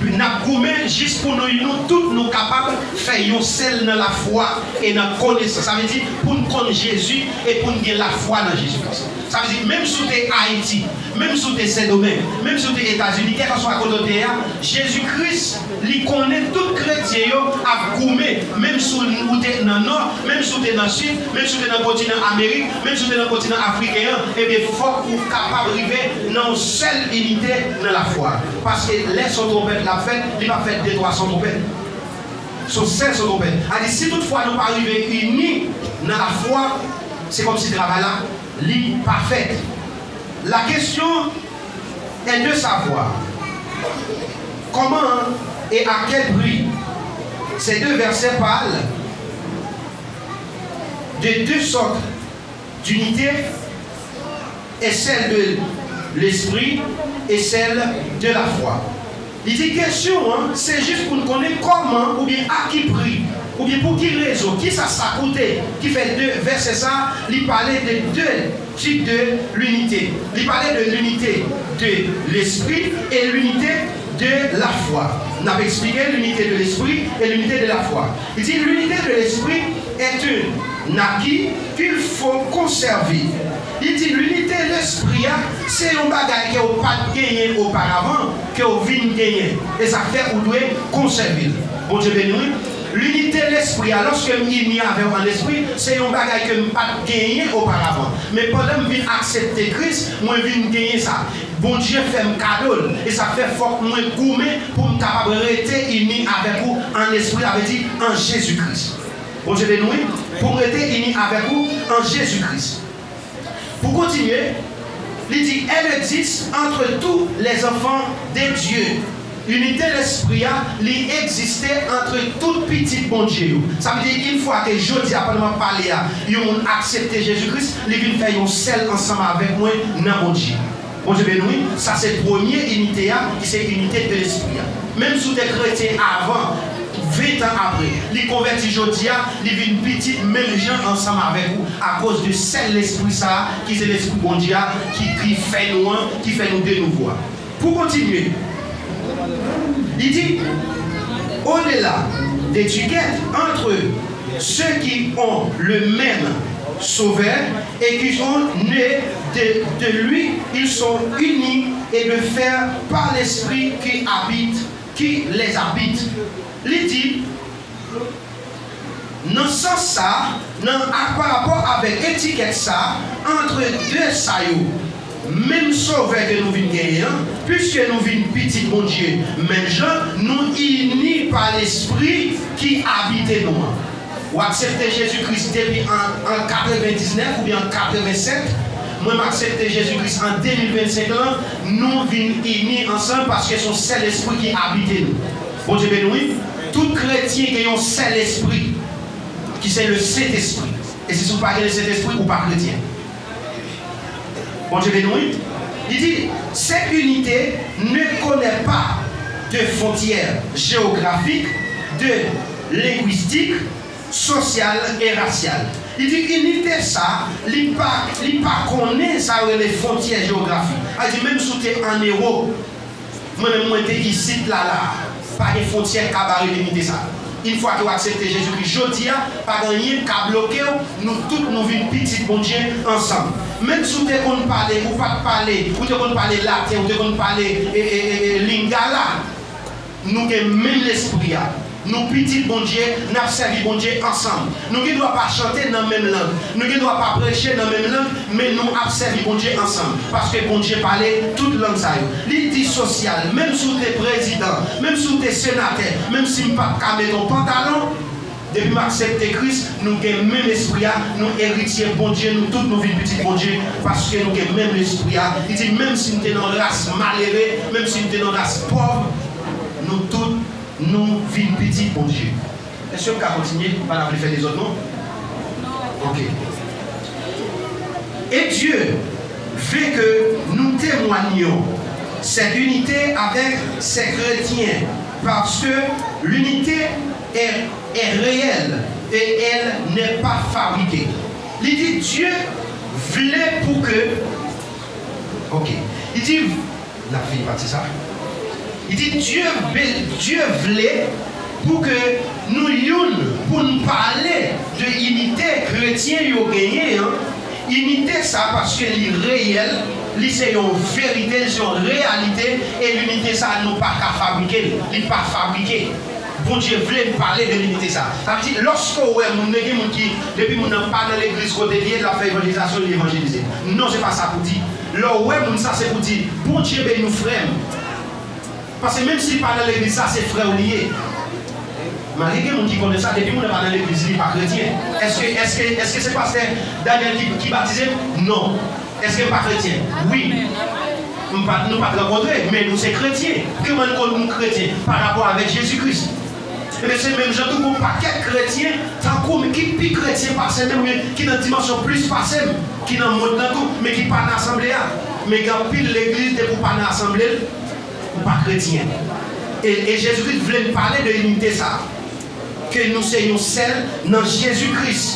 N ap goumen jis pou nou, nou tout nou kapab fè yon sèl nan lafwa e nan konesans. Sa vle di pou n konn Jezi e pou n gen lafwa nan Jezi Kris. Sa vle di, menm si w te Ayiti, menm si w te Sendomeng, menm si w te Etazini, kèlkanswa kote w te ye a, Jezi Kris, li konnen tout kretyen yo ap goumen, menm si w te nan Nò, menm si w te nan Sid, menm si w te nan kontinan Amerik, menm si w te nan kontinan afriken an, ebyen, fòk ou kapab rive nan yon sèl inite nan lafwa. Paske lè son twonpèt la fèt, li p ap fèt de twa son twonpèt. Son sèl son twonpèt. A di, si toutfwa nou pa rive ini nan lafwa, se kòmsi travay la, li pa fèt. La question est de savoir comment et à quel prix ces deux versets parlent de deux sortes d'unité, et celle de l'esprit et celle de la foi. Li di kesyon an, se jis pou n konnen kòman oubyen a ki pri, oubyen pou ki rezon, kisa sa koute, ki fè de vèsè sa, li pale de de tip de linite. Li pale de linite de lespri e linite de lafwa. N ap eksplike linite de lespri e linite de lafwa. Li di, l'unité de l'esprit est un acquis qu'il faut conserver. Li di, linite lespri a, se yon bagay ke w pa t genyen oparavan, ke w vin genyen. E sa fè ou dwe konsève l. Bondye beni w, wi. Linite lespri a, lòske m ini avè w an lespri, se yon bagay ke m pa t genyen oparavan. Men pandan m vin aksepte Kris, mwen vin genyen sa. Bondye fè m kado l. E sa fè fòk mwen goumen pou m kapab rete ini avèk ou an lespri, sa vle di an Jezi Kris. Bondye beni w, wi. Pou m rete ini avèk ou an Jezi Kris. Pou kontinye, li di, elle existe entre tous les enfants de Dieu. Inite lespri a, li egziste antre tout pitit Bondye yo. Sa vle di, yon fwa ke jodi a, pandan m ap pale a, yon moun aksepte Jezi Kris, li vin fè yon sèl ansanm avèk mwen nan Bondye. Bondye beni w, wi. Sa se premye inite a, ki se inite de lespri a. Menm si w te kretyen avan, ven tan apre, li konvèti jodi a, li vin pitit menm jan ansanm avèk ou, akoz de sèl lespri sa a, ki se lespri Bondye a, ki, ki fè nou an, ki fè nou de nouvo a. Pou kontinye, li di, au-delà d'étiquettes entre ceux qui ont le même Sauveur et qui sont nés de, de lui, ils sont unis et de fer par l'Esprit qui habite, qui les habite. Li di, nan sans sa, nan, a, pa rapò avèk etikèt sa, antre de sa yo, menm Sovè ke nou vin genyen an, piske nou vin pitit Bondye, menm jan nou ini pa Lespri ki abite nou an. Ou aksepte Jezi Kris depi an, an katrevendiznèf oubyen an katrevensèt, mwen m aksepte Jezi Kris an de mil vennsenk lan, nou vin ini ansanm paske se yon sèl Lespri ki abite nou. Bondye beni w, wi. Tout kretyen gen yon sèl espri, ki se le Sentespri. E si w pa gen le Sentespri, ou pa kretyen. Bondye beni w, wi. Li di, cette unité ne connaît pas de frontières géographiques, de linguistique, sociales et raciales. Li di inite sa, li pa, li pa konnen sa yo rele fwontyè jewografik. Sa vle di, menm si w te ann Ewòp, mwen menm mwen te isit la, la, pa gen fwontyè k ka bare inite sa. Yon fwa ke w aksepte Jezikri jodi a, pa gen anyen k ka bloke w, nou tout nou vin pitit Bondye ansanm. Menm si w te konn pale, ou pa t pale, ou te konn pale laten, ou te konn pale e, e, e, e, lingala, nou gen menm lespri a. Nou pitit Bondye, n ap sèvi Bondye ansanm. Nou gen dwa pa chante nan menm lang, nou gen dwa pa preche nan menm lang, men nou ap sèvi Bondye ansanm. Paske Bondye pale tout lang sa yo. Li di sosyal, menm si w te prezidan, menm si w te senatè, menm si m pa t ka mete yon pantalon, depi m aksepte Kris, nou gen menm espri a, nou eritye Bondye, nou tout nou vin pitit Bondye, paske nou gen menm lespri a. Li di, menm si m te nan ras malere, menm si m te nan ras pòv, nou tout nou vin pitit Bondye. Èske m ka kontinye? M pa ta vle fè dezòd, non? Ok. Et Dieu veut que nous témoignions cette unité avec ces chrétiens, parce que l'unité est, est réelle et elle n'est pas fabriquée. Li di Dye vle pou ke, ok, li di, n ap fini pati sa. Li di, Dye, Dye vle pou ke nou youn, pou n pale de inite kretyen yo genyen an. Inite sa, paske li reyèl, li se yon verite, li se yon reyalite, e inite sa, nou pa ka fabrike l, li pa fabrike. Bondye vle n pale de inite sa. Sa vle di, lòske w wè moun, gen moun ki, depi moun nan pa nan legliz kote l ye, l ap fè evanjelizasyon, li evanjelize. Non, se pa sa pou di. Lè w wè moun sa, se pou di, Bondye beni w, frè m. Paske menm si l pa nan legliz sa, se frè w li ye. Malgre gen moun ki konnen sa, depi moun nan pa nan legliz, li pa kretyen. Èske, èske, èske se pastè Daniel ki, ki batize m? Non. Èske m pa kretyen? Wi. M pa, nou pa t rankontre, men nou se kretyen. Kòman n konn nou kretyen? Pa rapò avèk Jezi Kris. Ebyen, se menm jan tou pou pakèt kretyen tankou m ki pi kretyen pase m, men ki nan dimansyon plis pase m, ki nan mond nan tou, men ki pa nan asanble a. Men gen anpil legliz, depi w pa nan asanble l, ou pa kretyen. E, e Jezi Kris vle n pale de inite sa a. Ke nou se yon sèl nan Jezi Kris.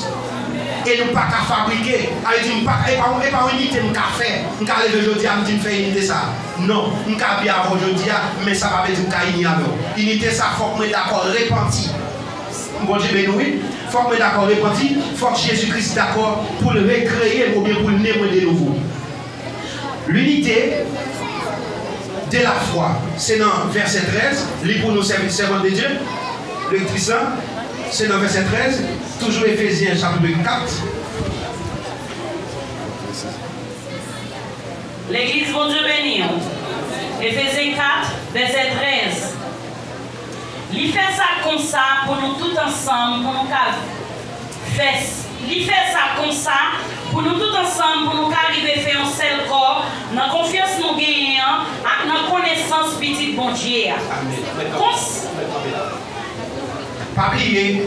E nou pa ka fabrike. Sa vle di, m pa, e pa, e pa yon inite m ka fè. M ka leve jodi a, m di m fè inite sa a. Non, m ka byen avè w jodi a, men sa pa vle di m ka ini avè w. Inite sa, fòk mwen dakò repanti. Bondye beni w, wi. Fòk mwen dakò repanti, fòk Jezi Kris dakò pou l rekreye m oubyen pou l ne mwen de nouvo. L'unité de la foi, se nan vèsè trèz, li pou nou sèvi sèvant de Dieu, lektris la, se nan vèsè trèz, toujou Efezyen chapit kat. Legliz, Bondye beni w. Efezyen kat, vèsè trèz. Li fè sa konsa pou nou tout ansanm, pou nou ka fè s-, li fè sa konsa pou nou tout ansanm, pou nou ka rive fè yon sèl kò nan konfyans nou genyen an ak nan konesans Pitit Bondye a. Amèn. Kons- Pa bliye,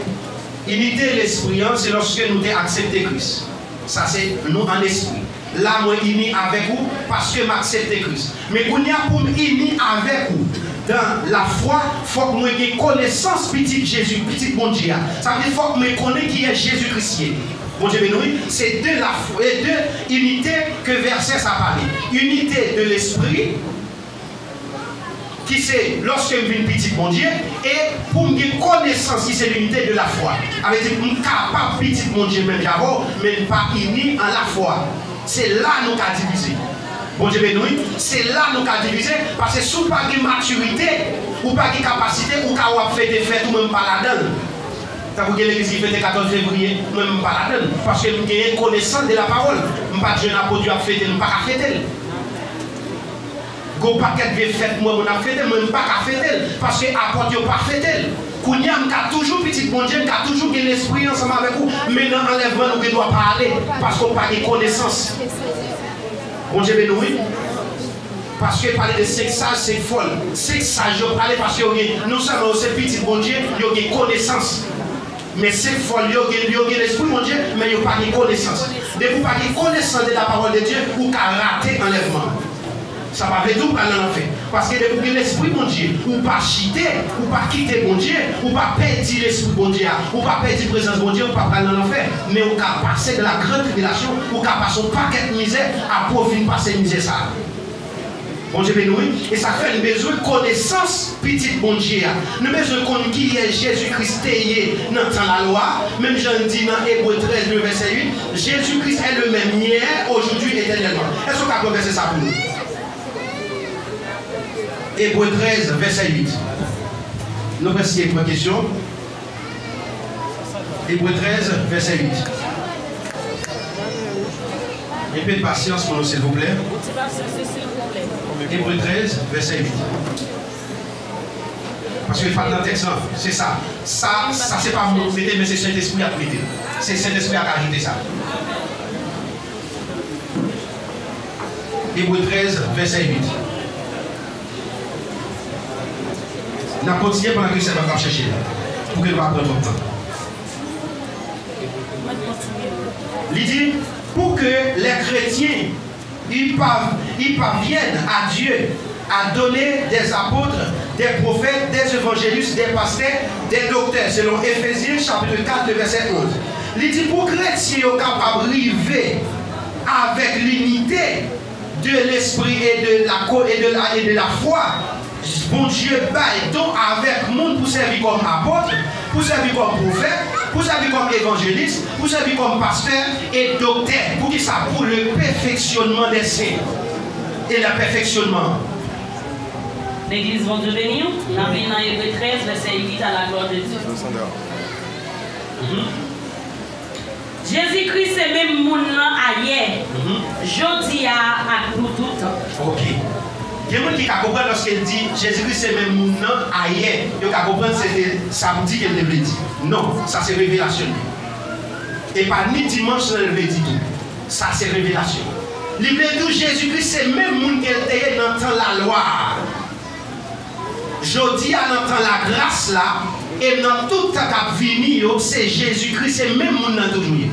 inite lespri an, se lòske nou te aksepte Kris. Sa se nou an espri. La, mwen ini avèk ou paske m aksepte Kris. Men kounye a, pou m ini avèk ou dan lafwa, fòk mwen gen konesans Pitit Jezi, Pitit Bondye a. Sa vle di, fòk mwen konnen kiyès Jezi Kris ye. Bondye beni w, wi. Se de lafwa, e de inite ke vèsè sa pale. Inite de lespri, ki se lòske m vin pitit Bondye, e pou m gen konesans ki se linite de lafwa. Sa vle di, m kapab pitit Bondye menm jan avè w, men m pa ini an lafwa. Se la nou ka divize. Bondye beni w, wi. Se la nou ka divize, paske si w pa gen matirite, ou pa gen kapasite, ou ka w ap fete fèt ou, mwen m pa ladan l. Tankou gen legliz ki fete katòz fevriye, mwen m pa ladan l, paske m genyen konesans de la pawòl. M pa t jwenn apot yo ap fete l, m pa ka fete l. Gon pakèt vye fèt mwen moun ap fete, mwen m pa ka fete l, paske apot yo pa fete l. Kounye a, m ka toujou pitit Bondye, m ka toujou gen lespri ansanm avèk ou, men nan anlèvman, nou gen dwa pa ale, paske w pa gen konesans. Bondye beni w, wi. Paske pale de senk saj, senk fòl. Senk saj yo pale paske yo gen, non sèlman yo se pitit Bondye, yo gen konesans. Men senk fòl yo gen, yo gen lespri Bondye, men yo pa gen konesans. Depi w pa gen konesans de la parole de Dieu, ou ka rate anlèvman. Sa pa vle di w pral nan lanfè. Paske depi w gen lespri Bondye, ou pa chite, ou pa kite Bondye, ou pa pèdi lespri Bondye a, ou pa pèdi prezans Bondye, ou pa pral nan lanfè. Men ou ka pase de la grande tribulation, ou ka pase yon pakèt mizè, apre w fin pase mizè sa a. Bondye beni w, wi. E sa k fè n bezwen konesans Pitit Bondye a. Nou bezwen konn kiyès Jezi Kris te ye nan tan Lalwa a. Menm jan l di nan Ebre trèz, nan vèsè uit, Jésus-Christ est le même hier, aujourd'hui, éternellement. Èske w ka pran vèsè sa pou nou? Ebre trèz, vèsè uit. Nou prèske pran kesyon. Ebre trèz, vèsè uit. Enpe pasyans pou nou, silvouplè. Ebre trèz, vèsè uit. Paske l pa t nan tèks lan. Se sa. Sa, sa se pa mwen k mete, men se Sentespri a k mete. Se Sentespri a k ajoute sa. Ebre trèz, vèsè uit. N ap kontinye pandan ke sèvant la ap chèche l, pou ke nou pa pran twòp tan. Li di, pour que les chrétiens y par-, y parviennent à Dieu a donné des apôtres, des prophètes, des évangélistes, des pasteurs, des docteurs, selon Éphésiens chapitre quatre, le verset onze. Li di pou kretyen yo kapab rive avèk linite de lespri e de la ko-, e de la, e de la fwa. Bondye bay don avèk moun pou sèvi kòm apot, pou sèvi kòm pwofèt, pou sèvi kòm evanjelis, pou sèvi kòm pastè e doktè. Poukisa? Pour le perfectionnement des saints. E le perfectionnement. Legliz, Bondye beni w. N ap li nan Ebre trèz, vèsè uit, à la gloire de Dieu. Mhm. Jezikri se menm moun nan ayè, mhm, jodi a ak pou tout tan. Ok. Gen moun ki ka konprann lòske l di Jezikri se menm moun nan ayè. Yo ka konprann se te samdi ke l te vle di. Non, sa se revelasyon li. E pa ni dimanch lan l vle di tou. Sa se revelasyon. Li vle di w Jezikri se menm moun ke l te ye nan tan Lalwa a. Jodi a, nan tan lagras la, e nan tout tan k ap vini yo, se Jezikri, se menm moun nan toujou ye.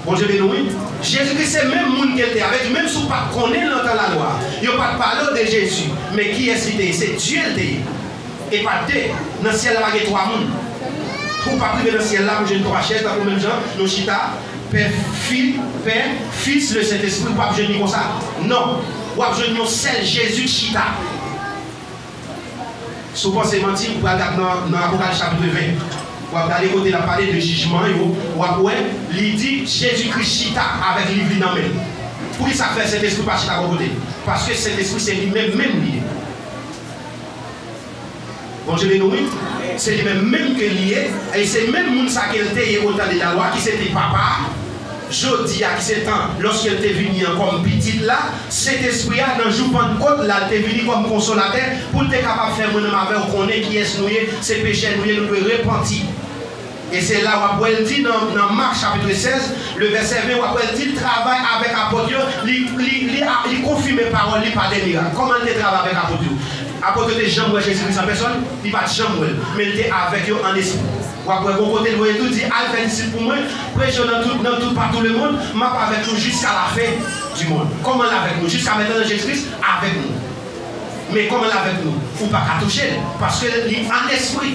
Bondye beni w, wi. Jezikri se menm moun ke l te ye. Sa vle di, menm si w pa t konnen l nan tan Lalwa a, yo pa t pale w de Jezi, men kiyès li te ye? Se Dye l te ye. E pa de. Nan syèl la pa gen twa moun. Ou p ap rive nan syèl la pou jwenn twa chèz, tankou menm jan nou chita, Pè, Fi, Pè, Fis, Lesentespri, ou p ap jwenn li konsa. Non. W ap jwenn yon sèl Jezi k chita. Si w panse manti, ou pral gade nan, nan Apokalips chapit ven. W ap gade kote l ap pale de jijman yo, w ap wè, li di Jezikri chita avèk liv li nan men l. Poukisa k fè Sentespri pa chita bò kote l? Paske Sentespri se li menm menm li ye. Bondye beni w, wi. Se li menm menm ke li ye, e se menm moun sa ke l te ye otan de Lalwa, ki se te Papa a, jodi a, ki se tan, lòske l te vini an kòm Pitit la, Sentespri a, nan jou Pannkot la, l te vini kòm Konsolatè, pou l te kapab fè mwen menm avè w konnen kiyès nou ye, se pechè nou ye, nou dwe repanti. E se la w ap wè l di nan, nan Mak chapit sèz, le vèsè ven, w ap wè l di l travay avèk apot yo, li, li, li, li konfime pawòl li pa de mirak. Kòman l te travay avèk apot yo? Apot yo te janm wè Jezikri an pèsòn? Li pa t janm wè l, men l te avèk yo an espri. W ap wè gon kote l voye tou di, al fè disip pou mwen, preche yo nan tout, nan tout, partout le monde, m ap avèk nou jiska la fen di mond. Kòman l avèk nou? Jiska mentnan, Jezikri avèk nou. Men kòman l avèk nou? Ou pa ka touche l, paske li an espri.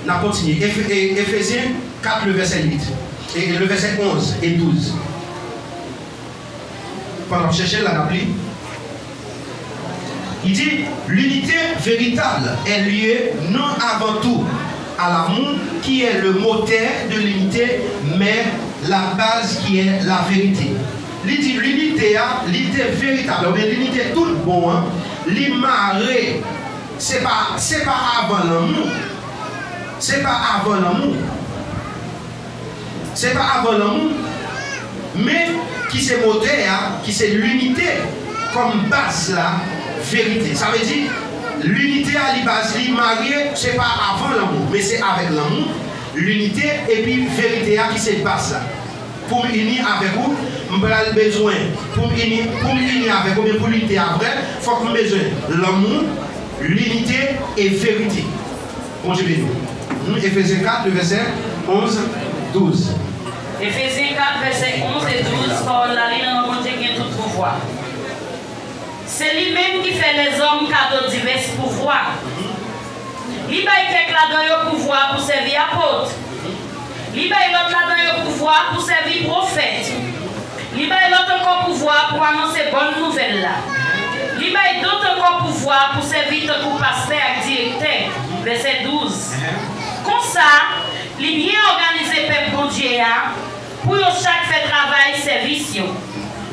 N ap kontinye. Efe-, e, Efezyen kat, le vèsè uit. E, e le vèsè onz e douz. Pandan w ap chèche l la, n ap li. Il dit, l'unité véritable est liée non avant tout à l'amour qui est le moteur de l'unité, mais la base qui est la vérité. Li di linite a, linite veritab la, oubyen linite tout bon an, li mare. Se pa, se pa avan lanmou. Se pa avan lanmou. Se pa avan lanmou. Men ki se motè a, ki se linite kòm baz la, verite. Sa vle di, linite a, li baz, li marye, se pa avan lanmou, men se avèk lanmou, linite, epi verite a ki se baz la. Pou m ini avèk ou, m pral bezwen, pou m ini, pou m ini avèk ou, oubyen pou linite a vrè, fòk m bezwen lanmou, linite e verite. Bondye beni w. Hmm, Efezyen kat, le vèsè onz, douz. Efezyen kat, vèsè onz e douz, pawòl la, li nan men Bondye ki gen tout pouvwa. Se li menm ki fè lèzòm kado divès pouvwa. Li bay kèk ladan yo pouvwa pou sèvi apot. Li bay lòt ladan yo pouvwa pou sèvi pwofèt. Li bay lòt ankò pouvwa pou anonse bòn nouvèl la. Li bay dòt ankò pouvwa pou sèvi tankou pastè ak direktè. Vèsè douz. Konsa, li byen òganize pèp Bondye a, pou yo chak fè travay sèvis yo,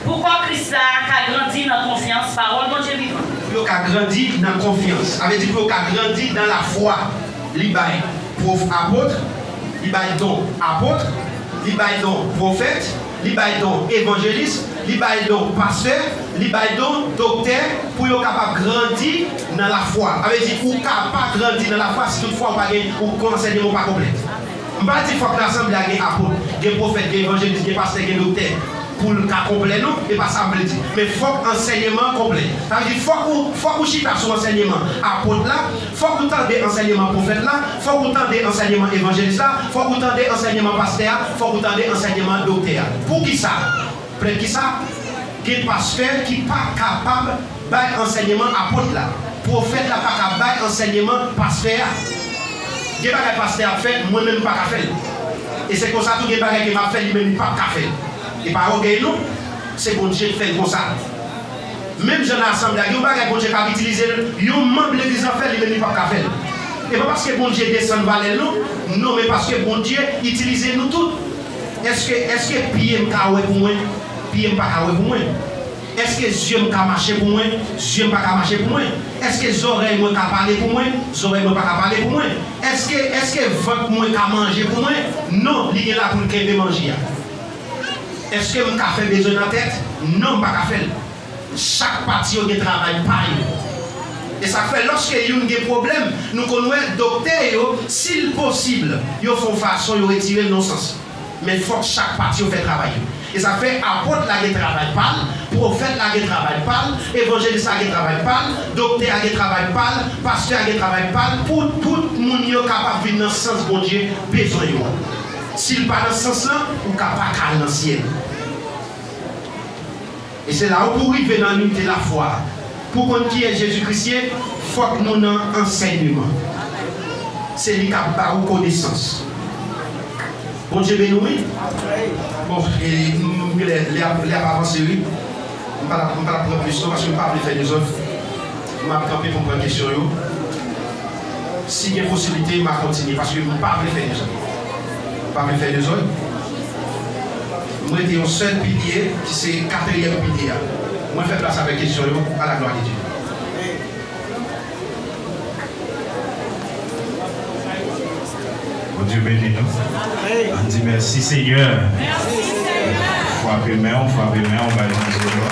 pou kò Kris la ka grandi nan konfyans, pawòl Bondye vivan. Pou yo ka grandi nan konfyans. Sa vle di pou yo ka grandi nan lafwa. Li bay pwof apot, li bay don apot, li bay don pwofèt, li bay don evanjelis, li bay don pastè, li bay don doktè, pou yo kapab grandi nan lafwa. Sa vle di ou ka pa grandi nan lafwa si toutfwa ou pa gen, ou ansèyman ou pa konplè. M pa di fòk rasanble a gen apot, gen pwofèt, gen evanjelis, gen pastè, gen doktè pou l ka konplè, non, e pa sa m vle di. Men fòk ansèyman an konplè. Sa vle di fòk ou, fòk ou chita sou ansèyman apot la, fòk ou tande ansèyman pwofèt la, fòk ou tande ansèyman evanjelis la, fòk ou tande ansèyman pastè a, fòk ou tande ansèyman doktè a. Poukisa? Poukisa? Gen pastè ki pa kapab bay ansèyman apot la. Pwofèt la pa ka bay ansèyman pastè a. Gen bagay pastè ap fè, mwen menm m pa ka fè l. E se konsa tou gen bagay ke m ap fè, li menm li p ap ka fè l. E pa ògèy non, se Bondye k fè l konsa. Menm jan nan asanble a, gen yon bagay Bondye k ap itilize l, yon manm legliz lan fè l, li menm li p ap ka fè l. E pa paske Bondye desann valè l non, non, men paske Bondye itilize nou tout. Èske, èske pye m ka wè pou mwen? Pye m pa ka wè pou mwen. Èske zye m ka mache pou mwen? Zye m pa ka mache pou mwen. Èske zòrèy mwen ka pale pou mwen? Zòrèy mwen pa ka pale pou mwen. Èske, èske vant mwen ka manje pou mwen? Non, li gen la pou l kenbe manje a. Èske m ka fè bezwen nan tèt? Non, m pa ka fè l. Chak pati yo gen travay pa yo. E sa k fè lòske youn gen pwoblèm, nou konn wè doktè yo, si l posib, yo fè yon fason yo retire l nan yon sans. Men fòk chak pati yo fè travay yo. E sa k fè apot la gen travay pa l, pwofèt la gen travay pa l, evanjelis la gen travay pa l, doktè a gen travay pa l, pastè a gen travay pa l, pou tout moun yo kapab vin nan sans Bondye bezwen yo a. Si l pa nan sans lan, ou ka pa ka al nan syèl. E se la ou pou rive nan linite lafwa a. Pou konn kiyès Jezi Kris ye, fòk nou nan ansèyman. Se li k ap ba ou konesans. Bondye beni w, wi. Bon, e, m, m, lè, lè ap, lè ap avanse, wi. M pa t ap, m pa t ap pran plis non, paske m pa vle fè dezòd. M ap kanpe pou m pran kesyon yo. Si gen posiblite, m a kontinye, paske m pa vle fè dezòd. M pa vle fè dezòd. M rete yon sèl pilye, ki se katriyèm pilye a. Mwen fè plas avèk kesyon yo, à la gloire de Dieu. Bondye beni nou. Ann di mèsi, Senyè. Frape men w, frape men w, bay Bondye glwa.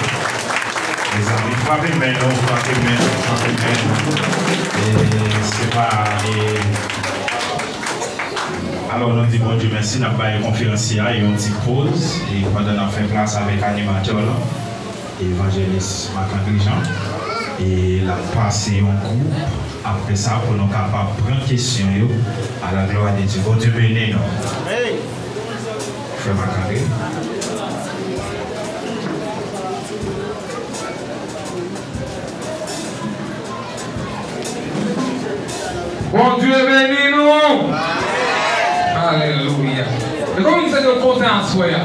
Mezanmi, frape men nou, frape men nou, frape men nou. E se pa, e, alò, nou di Bondye mèsi, n ap bay konferans a yon ti poz, e pandan n ap fè plas avèk animatè lan, Evanjelis Marc André Jean, e l ap pase yon kou, apre sa, pou nou kapab pran kesyon yo, à la gloire de Dieu. Bondye beni nou. Frè Marc André. Bondye beni nou. Alelouya. E kòman m santi m kontan aswè a?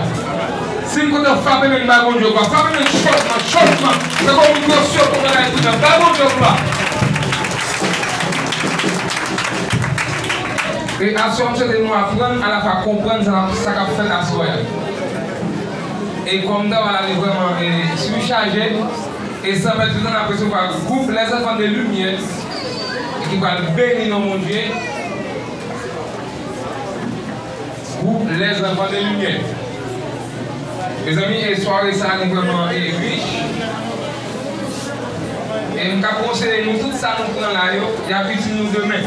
Si m kontan, frape men ba Bondye kwa. Frape men chòtman, chòtman. Se kòm mikwoskòp kontan kay tou nan ba Bondye kwa. E aswè a, m swete nou aprann, alafwa konprann sa, sa k ap fèt aswè a. E kòm travay la li vrèman, e, sichaje, e san pèdi tan, n ap resevwa gwoup Les Enfants de Lumière, e ki pral beni non Bondye. Gwoup Les Enfants de Lumière. Mezanmi, e sware sa a li vrèman, e, rich. E m ka konseye nou, tout sa nou pran la yo, y ap itil nou demen.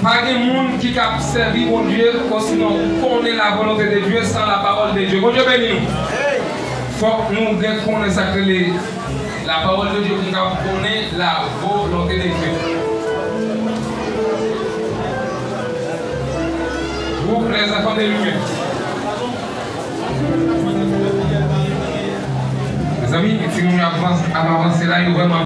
Pa gen moun ki ka sèvi Bondye, osinon konnen la volonté de Dieu san la parole de Dieu. Bondye beni nou. Fòk nou gen konnen sa k rele la parole de Dieu pou nou ka konnen la volonté de Dieu. Groupe Les Enfants de Lumière. Mezanmi, timoun yo ap vanse, ap avanse la, yo vrèman